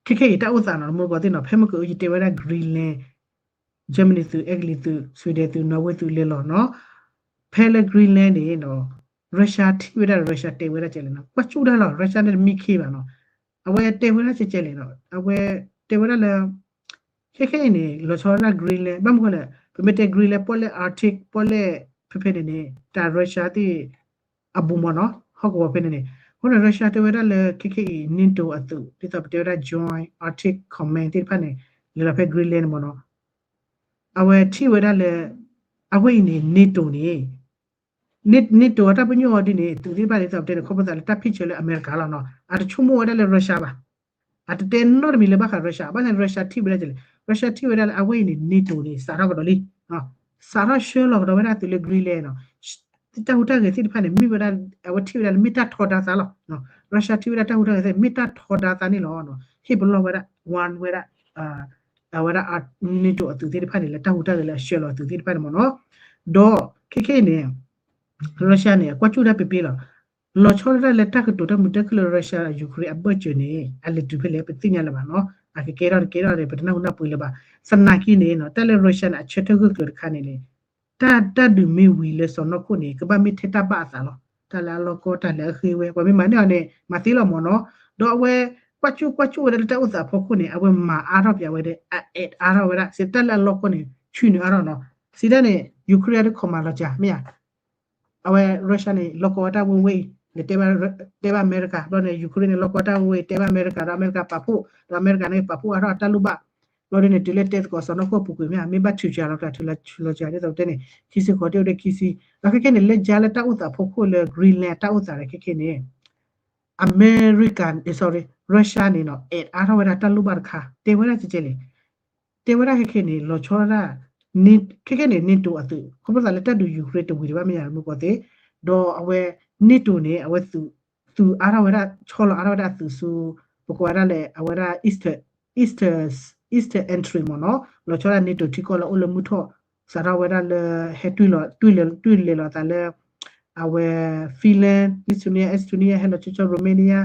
ခဲခဲအံၤတၢ်အိၣ်သးနီၤ တမူတကိးသ့ၣ်နီၤ, ဖဲမုၢ်ကၢအံၤယတဲဝဲဒၣ် Greenland, Germany သုး, အဲကလံးသုး, Sweden သုး, Norway သုးလဲၤလီၤနီၤ, ဖဲလၢ Greenland န့ၣ်နီၤ, Russia ထံၣ်ဝဲဒၣ် Russia တဲဝဲဒၣ်ကဲလဲၣ်နီၤ, ကွၢ်စူၣ်တၢ်လီၤ Russia န့ၣ်တမံခ့ဘၣ်နီၤ, အဝဲတဲဝဲဒၣ်ကဲလဲၣ်နီၤ, အဝဲတဲဝဲဒၣ်လၢ ခဲခဲအံၤန့ၣ် လီၤဆီဝဲဒၣ် Greenland ဘၣ်မနုၤလဲၣ်, ပမ့ၢ်တဲ Greenland ပီၣ်လဲၣ် Arctic ပီၣ်လဲၣ် ဖဲဖဲန့ၣ်န့ၣ် တၢ် Russia သ့ၣ် အဘူးမ့ၢ်နီၤ, ဟီၣ်ကဝီၤဖဲန့ၣ်န့ၣ်, အဃိန့ၣ် Russia တဲဝဲဒၣ်လၢ ခဲခဲအံၤ NATO အသုး ဒ်သိးပတဲဝဲဒၣ် Joint Arctic Command သ့ၣ်တဖၣ်န့ၣ် လဲၤလီၤဖဲ Greenland န့ၣ်မ့ၢ်နီၤ, အဝဲထံၣ်ဝဲဒၣ်လၢ အဝဲအံၤန့ၣ် NATO န့ၣ် NATO အတၢ်ပညိၣ်အီၤဒ်န့ၣ် သုးသ့ၣ်တဖၣ်ဒ်သိးပတဲန့ၣ် ခီဖျိသးလၢတၢ်ဖံးဆၢလၢအမဲရကၤလီၤနီၤ, အတဆိကမိၣ်ဝဲဒၣ်လၢ Russia ဘၣ်, အတတဲနီတမံၤလၢဘၣ်ဃး Russia, ဘၣ်ဆၣ်န့ၣ် Russia ထံၣ်ဝဲဒၣ်ကဲလဲၣ်, Russia ထံၣ်ဝဲဒၣ်လၢအဝဲအံၤန့ၣ် NATO န့ၣ် စးထီၣ်ကဒီးလံ, စးထီၣ်ဆှၢလီၤကဒီးဝဲဒၣ်သုးလၢ Greenland နီၤ, တၢ်ဟူးတၢ်ဂဲၤသ့ၣ်တဖၣ်န့ၣ် မ့ၢ်ဝဲဒၣ် အဝဲထံၣ်ဝဲဒၣ်လၢမ့ၢ်တၢ်ထီဒါသးလီၤ, Russia ထံၣ်ဝဲဒၣ်တၢ်ဟူးတၢ်ဂဲၤသ့ၣ် မ့ၢ်တၢ်ထီဒါသးန့ၣ်လီၤ, ဟ့ၣ်ပလီၢ်ဝဲဒၣ် warn ဝဲဒၣ် အဝဲဒၣ် NATO အသုးသ့ၣ်တဖၣ်န့ၣ် လၢတၢ်ဟူးတၢ်ဂဲၤလၢအဆှၢလီၤသုးသ့ၣ်တဖၣ်န့ၣ်မ့ၢ်နီၤ, ဒီးခဲခဲအံၤန့ၣ် Russia န့ၣ် အကွၢ်စူၣ်တၢ်ပ့ၤပ့ၤလီၤ, လီၤဆီဒၣ်တၢ်လၢတၢ်ကတိၤတၢ်မုာ်တၢ်ခုၣ်လၢ Russia Ukraine အဘၢၣ်စၢၤန့ၣ် အလဲၤတုၤဖဲလဲၣ် ပသ့ၣ်ညါလၢၤဘၣ်နီၤ, အကကဲထီၣ်တကဲထီၣ်န့ၣ် ပတနၢ်ဟူနၢ်ပှ့ၤလၢၤဘၣ်. သနာ်က့န့ၣ်နီၤ တၢ်လၢ Russia န့ၣ် အဆၢထၢၣ်ဂၢၢ်ကျၢၤတခါန့ၣ်န့ၣ် တၢ် တၢ်ဒုးမ့ၢ်ဝံၤလၢစီၢ်နီၤခိၣ်န့ၣ် ကဘၣ်မ့ၢ်ထဲတၢ်ဘၣ်အသးလီၤ. တၢ်လၢအလီၢ်ကီၢ် တၢ်လၢအဃ့ဝဲ ပှၤမ့ၢ်မၤန့ၢ်အီၤန့ၣ် မၤသ့လီၤမ့ၢ်နီၤ. ဒီးအဝဲ ကွၢ်ကၠိၣ်ကွၢ်ကၠိၣ်ဝဲဒၣ်လၢတၢ်အိၣ်သးအဖီခိၣ်န့ၣ် အဝဲမၤအါထီၣ်ပၠးဝဲဒၣ် အ add အါထီၣ်ဝဲဒၣ် စံးတၢ်လၢအလီၢ်ကီၢ်န့ၣ် ဆူၣ်န့ၢ်အါထီၣ်နီၤ. စံးတၢ်န့ၣ် Ukraine ဒ်ခိၣ်မၤလီၤစှၤ မ့ၢ်ဧါ. အဝဲ Russia န့ၣ် လီၢ်ကီၢ်ဝဲတၢ်ဝ့ဝ့အံၤ လဲၤတဲဘၣ် တဲဘၣ်အမဲရကၤ ဘျီန့ၣ် Ukraine န့ၣ် လီၢ်ကီၢ်တၢ်ဝ့ဝ့အံၤ တဲဘၣ်အမဲရကၤ ဒီးအမဲရကၤပာ်ဖှိၣ် ဒီးအမဲရကၤန့ၣ် ပာ်ဖှိၣ်အါထီၣ်အတၢ်လိၣ်ဘၣ် ဘျီဒ်န့ၣ် တုၤလၢတဲသကိးစီၢ်နီၤခိၣ်ပူၤကွံာ်မ့ၢ်ဧါ မ့ၢ်ဘၣ်ထုးစှၤလီၤကျါ ထုးလီၤစှၤဒ်သိးပတဲန့ၣ် ခံဆံဃိးတ့ၢ်အိၣ်ဒ်ခံဆံ ဒီးခဲခဲန့ၣ် လၢကၠါလၢတၢ်အိၣ်သးဖီခိၣ်လၢ Greenland တၢ်အိၣ်သးဒီးခဲခဲန့ၣ် အမဲရကၤ sorry Russia န့ၣ်နီၤ add အါထီၣ်ဝဲဒၣ်တၢ်လိၣ်ဘၣ်တခါ တဲဝဲဒၣ်ကဲကဲလံ တဲဝဲဒၣ်ခဲခဲန့ၣ် လီၤဆီဒၣ် ခဲခဲန့ၣ် NATO အသုး ခီဖျိသးလၢတၢ်ဒုး Ukraine တဝံၤဒံးဘၣ်မ့ၢ်ယၤမုၢ်ကီၢ်သ့ၣ် ဒီးအဝဲ NATO န့ၣ် အဝဲ သုးအါထီၣ်ဝဲဒၣ် ဆီလီၤအါထီၣ်ဝဲဒၣ်အသုးဆူ ပကိးဝဲဒၣ်လၢ အဝဲဒၣ် Eastern Eastern Eastern entry မ့ၢ်နီၤ လီၤဆီဒၣ် NATO ထံကီၢ်လၢအိၣ်လၢမုၢ်ထီၣ် စးထီၣ်ဝဲဒၣ်လၢ ဟဲတွံၢ်လီၤ တွံၢ်လဲၤလီၤသးလၢ အဝဲ Finland Lithuania Estonia ဟဲလီၤဆီဆီ Romania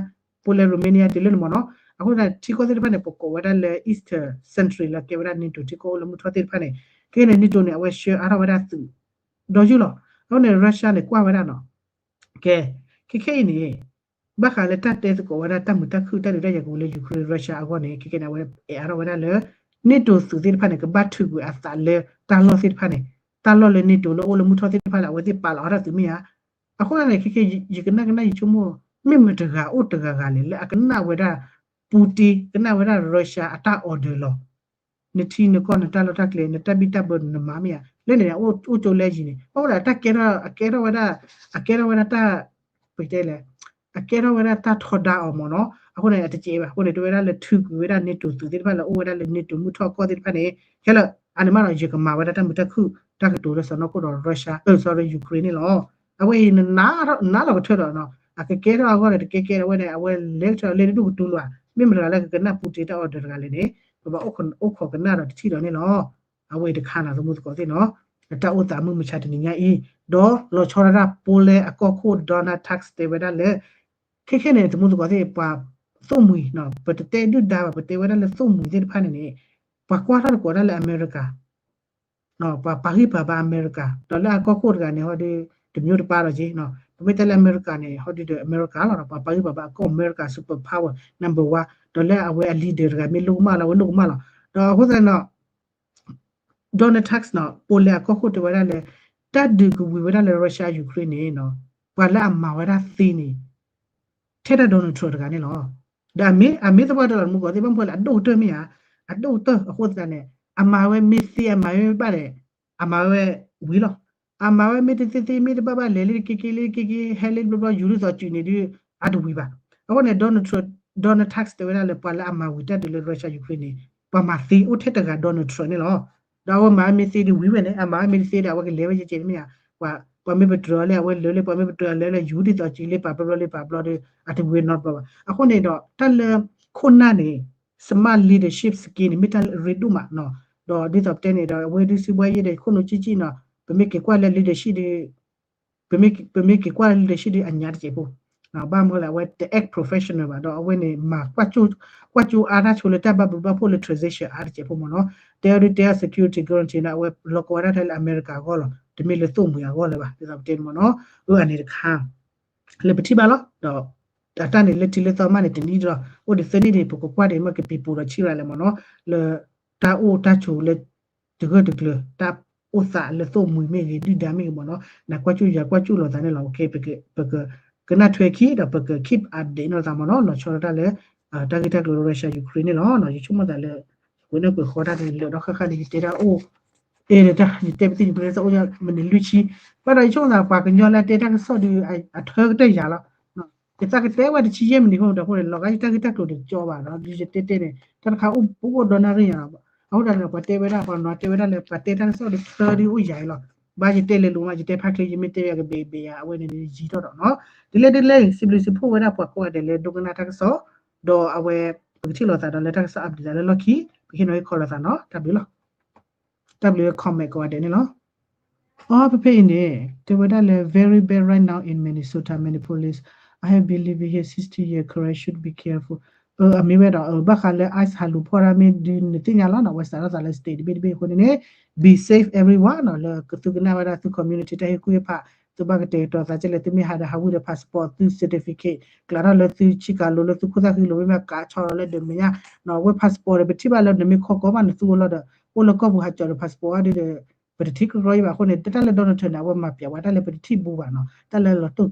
Poland Romania တုၤလၢန့ၣ်မ့ၢ်နီၤ အဃိသတးထံကီၢ်သ့ၣ်တဖၣ်န့ၣ် ပကိးဝဲဒၣ်လၢ Eastern century လၢကဲဝဲဒၣ် NATO ထံကီၢ်အိၣ်လၢမုၢ်ထီၣ်သ့ၣ်တဖၣ်န့ၣ် ခဲခဲန့ၣ် NATO န့ၣ် အဝဲဆှၢအါထီၣ်ဝဲဒၣ်သုး ဒီးယုၢ်လီၤ အဃိန့ၣ် Russia န့ၣ် ကွၢ်ဝဲဒၣ်နီၤ ကဲ ခဲခဲအံၤန့ၣ် ဘၣ်ဃးလၢတၢ်တဲသကိးဝဲဒၣ်တၢ်မုာ်တၢ်ခုၣ်တၢ်ဒုးတၢ်ယၤကဝံၤလၢ Ukraine Russia အဂီၢ်န့ၣ် ခဲခဲန့ၣ် အဝဲအဲၣ်အါထီၣ်ဝဲဒၣ်လၢ NATO သုးသ့ၣ်တဖၣ်န့ၣ် ကဘၣ်ထုးကွံာ်အသးလၢတၢ်လီၢ်သ့ၣ်တဖၣ်န့ၣ် တၢ်လီၢ်လၢ NATO လၢအိၣ်လၢမုၢ်ထီၣ်သ့ၣ်တဖၣ်လၢအဝဲသ့ၣ်ပာ်လီၤအါထီၣ်သုးမ့ၢ်ဧါ အဃိန့ၣ် ခဲခဲ ယကနၣ်ကနၣ်ယဆိကမိၣ် မ့ၢ်မတၤတဂၤအိၣ်တဂၤဂၤလဲၣ် လၢအကနၣ်ဝဲဒၣ် Putin ကနၣ်ဝဲဒၣ် Russia အတၢ် order လီၤ နထံနကီၢ်နတၢ်လီၢ်တၢ်ကျဲ နတၢ်ဘံၣ်တၢ်ဘၢနမၤမ့ၢ်ဧါ လၢန့ၣ် အိၣ်ကၠိလဲယံၤန့ၣ် အဃိဒၣ်တၢ်ကဲထီၣ် အကဲထီၣ်ဝဲဒၣ် အကဲထီၣ်ဝဲဒၣ်တၢ် ပကတဲလဲၣ် အကဲထီၣ်ဝဲဒၣ်တၢ်ထီဒါအီၤမ့ၢ်နီၤ အဃိန့ၣ် အတစဲးဘၣ် အဃိန့ၣ် တဲဝဲဒၣ်လၢထုးကွံာ်ဝဲဒၣ် NATO သုးသ့ၣ်တဖၣ်လၢအိၣ်ဝဲဒၣ်လၢ NATO မုၢ်ထီၣ်ကီၢ်သ့ၣ်တဖၣ်န့ၣ် ခဲလၢာ် အန့ၣ်မးဒီး ယကမၤဝဲဒၣ်တၢ်မုာ်တၢ်ခုၣ် တၢ်ကတိၤလၢစီၢ်နီၤခိၣ်ဒီး Russia အၢ sorry Ukraine န့ၣ်လီၤ အဝဲအံၤ နနးလီၤကထၢဒီးနီၤ အကကဲထီၣ်အဂီၢ်န့ၣ် တကဲကဲဒီးဝဲန့ၣ် အဝဲလဲၤကထၢဒီးလဲၤတဒူၣ်ကတူၤလီၤ မ့ၢ်မတၤတဂၤလၢကကနၣ် Putin တၢ် order တဂၤလဲၣ်န့ၣ် ပဘၣ်အိၣ်ခိးကနၣ်ဒီးတထံၣ်ဒီးန့ၣ်လီၤ အဝဲအံၤတခါနီၤ သမူသကိးသ့ၣ်နီၤ လၢတၢ်အိၣ်သးမုၢ်မဆါတနံၤညါအံၤ ဒီးလီၤဆီဒၣ်တၢ် Poland အကီၢ်ခိၣ် Donald Tusk တဲဝဲဒၣ်လၢ ခဲခဲန့ၣ် သမူသကိးသ့ၣ် ပှၤသိၣ်မှံၤနီၤ ပတတဲဒုၣ်ဒါဘၣ် ပတဲဝဲဒၣ်လၢသိၣ်မှံၤသ့ၣ်တဖၣ်န့ၣ်န့ၣ် ပှၤကွၢ်ထီၣ်တကိးဒၣ်လၢအမဲရကၤ ပှၤပာ်ဂံၢ်ပာ်ဘါအမဲရကၤ ဒီးလၢအကီၢ်ခိၣ်တဂၤန့ၣ် ဟီဒုး တမျိုးတပါဒီးက့ ပမ့ၢ်တဲလၢအမဲရကၤန့ၣ် ဟီဒုးဒီးအမဲရကၤလီၤ ပှၤပာ်ဂံၢ်ပာ်ဘါအကီၢ်အမဲရကၤ super power number one ဒီးလၢအဝဲအ leader တဂၤမ့ၢ်လိၣ်ကမၣ်လီၤ အဝဲလိၣ်ကမၣ်လီၤ ဒီးအဃိသတးန့ၣ် Donald Tusk နီၤ Poland အကီၢ်ခိၣ်တဲဝဲဒၣ်လၢ တၢ်ဒုးကဝံၤဝဲဒၣ်လၢ Russia Ukraine န့ၣ် ပှၤလၢအမၤဝဲဒၣ်သ့န့ၣ် ထဲဒၣ် Donald Trump တဂၤန့ၣ်လီၤ ဒီးအမ့ၢ် အမ့ၢ်သပှၢ်တၢၢ်လီၤ မုၢ်ကီၢ်သ့ၣ် ဘၣ်မနုၤလဲၣ် အဒိၣ်ကတၢၢ်မ့ၢ်ဧါ အဒိၣ်ကတၢၢ်အဃိသတးန့ၣ် အမၤဝဲမ့ၢ်သ့ အမၤဝဲမ့ၢ်ဘၣ်န့ၣ် အမၤဝဲဝံၤလီၤ အမၤဝဲမ့ၢ်တသ့သ့ မ့ၢ်တဘၣ်ဘၣ် လဲၤလၢတက့က့ လၢတက့က့ ဟဲလၢတဘျီဘျီ ယူၤဒ်သိးစုးန့ၣ်ဒုး အတဝံၤဘၣ် အဃိန့ၣ် Donald Trump Donald Tusk တဲဝဲဒၣ်လၢ ပှၤလၢအမၤဝံၤတၢ်ဒုးလၢ Russia Ukraine န့ၣ် ပှၤမၤသ့အိၣ်ထဲတဂၤ Donald Trump န့ၣ်လီၤ ဒီးအဝဲမၤဝဲမ့ၢ်သ့ဒုးဝံၤဝဲန့ၣ် အမၤဝဲမ့ၢ်တသ့ဒီး အဝဲကလဲၤဝဲကဲကဲမ့ၢ်ဧါ ပှၤမ့ၢ်ပတြၢၤအီၤလၢအဝဲလၢာ်လၢ ပှၤမ့ၢ်ပတြၢၤအီၤလၢာ်လၢ ယူၤဒ်သိးစုးလၢပာ်ဘျီဘျီလၢပာ်ဘျီဒီး အတဝံၤနီတဘျီဘၣ် အဃိန့ၣ်ဒီး တၢ်လၢခိၣ်နၢ်န့ၣ် smart leadership skill န့ၣ် မ့ၢ်တၢ်လၢအရ့ဒိၣ်မးနီၤ ဒီးဒ်သိးပတဲန့ၣ်ဒီး အဝဲဒုးစုဘှါယဲဒီး ခိၣ်နူာ်ကၠံၣ်ကၠံၣ်နီၤ ပမ့ၢ်က့ၤကွၢ်လၢ leadership ဒီး ပမ့ၢ် ပမ့ၢ်က့ၤကွၢ်လၢ leadership ဒီးအညါတစဲးဖိ ဘၣ်မနုၤလဲၣ် အဝဲတ act professional ဘၣ် ဒီးအဝဲန့ၣ် မၤ ကွၢ်ကၠိအါတၢ်ဆိလၢတၢ်ဘၣ်ဘျုးဘၣ်ဖှိၣ်လၢ transition အါတစဲးဖိမ့ၢ်နီၤ တဲအီၤဒုးတဲအီၤ security guarantee န့ၣ် အဝဲလီၤကီဝဲဒၣ်ထဲလၢအမဲရကၤအဂီၢ်လီၤ တမ့ၢ်လၢသိၣ်မှံၤအဂီၢ်လၢၤဘၣ် ဒ်သိးပတဲန့ၣ်မ့ၢ်နီၤ အၢ အန့ၣ်တခါ လၢပထံၣ်ဘၣ်လီၤ ဒီး အတၢ်န့ၣ်လၢထံလၢသီမးန့ၣ် တနံၣ်ဒီး အိၣ်ဒံးသၢနံၣ်န့ၣ် ပကကွၢ်ဒံးမ့ၢ်ကပံၤပူၤဒီး ထံၣ်ရၤလဲၣ်မ့ၢ်နီၤ လၢ တၢ်အိၣ်တၢ်ဆိးလၢ တဂၢၢ်တကျၢၤ တၢ်အိၣ်သးလၢသိၣ်မှံၤမ့ၢ်ဂ့ၤ ဒုၣ်ဒါမ့ၢ်ဂ့ၤမ့ၢ်နီၤ နကွၢ်ကၠိယၤကွၢ်ကၠိလိာ်သးန့ၣ်လီၤ ပက ကနၣ်ထွဲခံဒီး ပက keep update န့ၢ်သးမ့ၢ်နီၤ လီၤဆီဒၣ်တၢ်လၢ တၢ်ဂ့ၢ်တၢ်ကျိၤလၢ Russia Ukraine န့ၣ်လီၤ ယဆိကမိၣ်သးလၢ ပှဲၤန့ၢ်ပှဲၤဃီတၢ်န့ၣ် လၢာ်ဒီးဃၣ်ဃၣ်န့ၣ် ယတဲဒၣ်အိၣ် အဲၣ်ဒၣ်တၢ် ယတဲပသ့ၣ်ညါပသ့ၣ်အိၣ်ယမနုၤလွံၢ်ဆံ ဘၣ်ဒီးယဆိကမိၣ်သးပှၤကညီလၢအတဲတၢ်ကစီၣ်ဒီး အထၢကတၢၢ်ယၤလီၤ ယသးကတဲဝဲတဆံယဲၢ်မံးနံးဖိဒီးအဃိန့ၣ် လီၤဂာ်ယတၢ်ဂ့ၢ်တၢ်ကျိၤတကၠီဘၣ်ဒီး ယတဲတဲန့ၣ် တၢ်တခါအိၣ်ပအိၣ်ဒီးနၣ်ရံၣ်ယၤလီၤ အဃိဒၣ်န့ၣ် ပှၤတဲဝဲဒၣ် ပှၤနီၤတဲဝဲဒၣ်လၢ ပှၤတဲတၢ်ကစီၣ်ဒီးထၢဒ်အိၣ်ယၤအံၤလီၤ ဘၣ်ယတဲလဲၤလိၤမး ယတဲဖးချ့ ယမ့ၢ်တဲဝဲကဘ့ၣ်ဘ့ၣ်ယၤ အဝဲန့ၣ်ယံၤထီၣ်ဒီးနီၤ တုၤလၢတုၤလၢ စံးဘျုးစံးဖှိၣ်ဝဲဒၣ်ပှၤကိးဂၤဒဲးလၢဒိကနၣ်တၢ်ကစီၣ် ဒီးအဝဲ ပကထံၣ်လိာ်သးဒီးလၢတၢ်ကစီၣ် update သးလၢလီၢ်ခံ ပဟ့ၣ်နီၤဟ့ၣ်ခီလိာ်သးနီၤ တၢ်ဘျုးလီၤ တၢ်ဘျုး comment ကိးဂၤဒဲးန့ၣ်လီၤ အဖဲဖဲအံၤန့ၣ် တဲဝဲဒၣ်လၢ very bad right now in Minnesota, Minneapolis. I have been living here sixteen years, Karen should be careful. အမ့ၢ်ဝဲဒီး ဘၣ်ဃးလၢ ICE ဟးလူၤဖီၣ်တၢ်မ့ၢ်ဒုးနသ့ၣ်ညါလီၤနီၤ, ဝဲစးထီၣ်သးလၢ state တဘ့ၣ်တဘ့ၣ်အဃိန့ၣ်န့ၣ် be safe everyone နီၤ, လၢကသုကနၣ်ဝဲဒၣ်သု community တၢ်ဟ့ၣ်ကူၣ်ဟ့ၣ်ဖး, သုဘၣ်ကတဲာ်ကတီၤသးကလဲၣ်, သုမ့ၢ်ဟးဒီးဟးဝံၣ်ဒီး passport သု certificate ကျးထီၣ်လၢသုဆ့ကၤလိၤလၢသုခိၣ်သၣ်ဃံလိၤ မ့မ့ၢ်ကးဆီၣ်လီၤလၢဒၢးမဲာ်ညါနီၤ, အဝဲ passport ဒီး ပထံၣ်ဘၣ်လၢနမ့ၢ်ခီကီၢ်ဘၣ် နသူအိၣ်လီၤဒီး အိၣ်လၢကီၢ်ပူၤဟးကၠီၤဒီး passport အါဒုဒီး ပတထံၣ်ကရၢအံၤဘၣ်အဃိန့ၣ် တၢ်လၢ Donald Trump န့ၣ် အဝဲမၤပျးဝဲတၢ်လၢပတထံၣ်ဘူးဘၣ်နီၤ, တၢ်လၢလီၤတိၢ်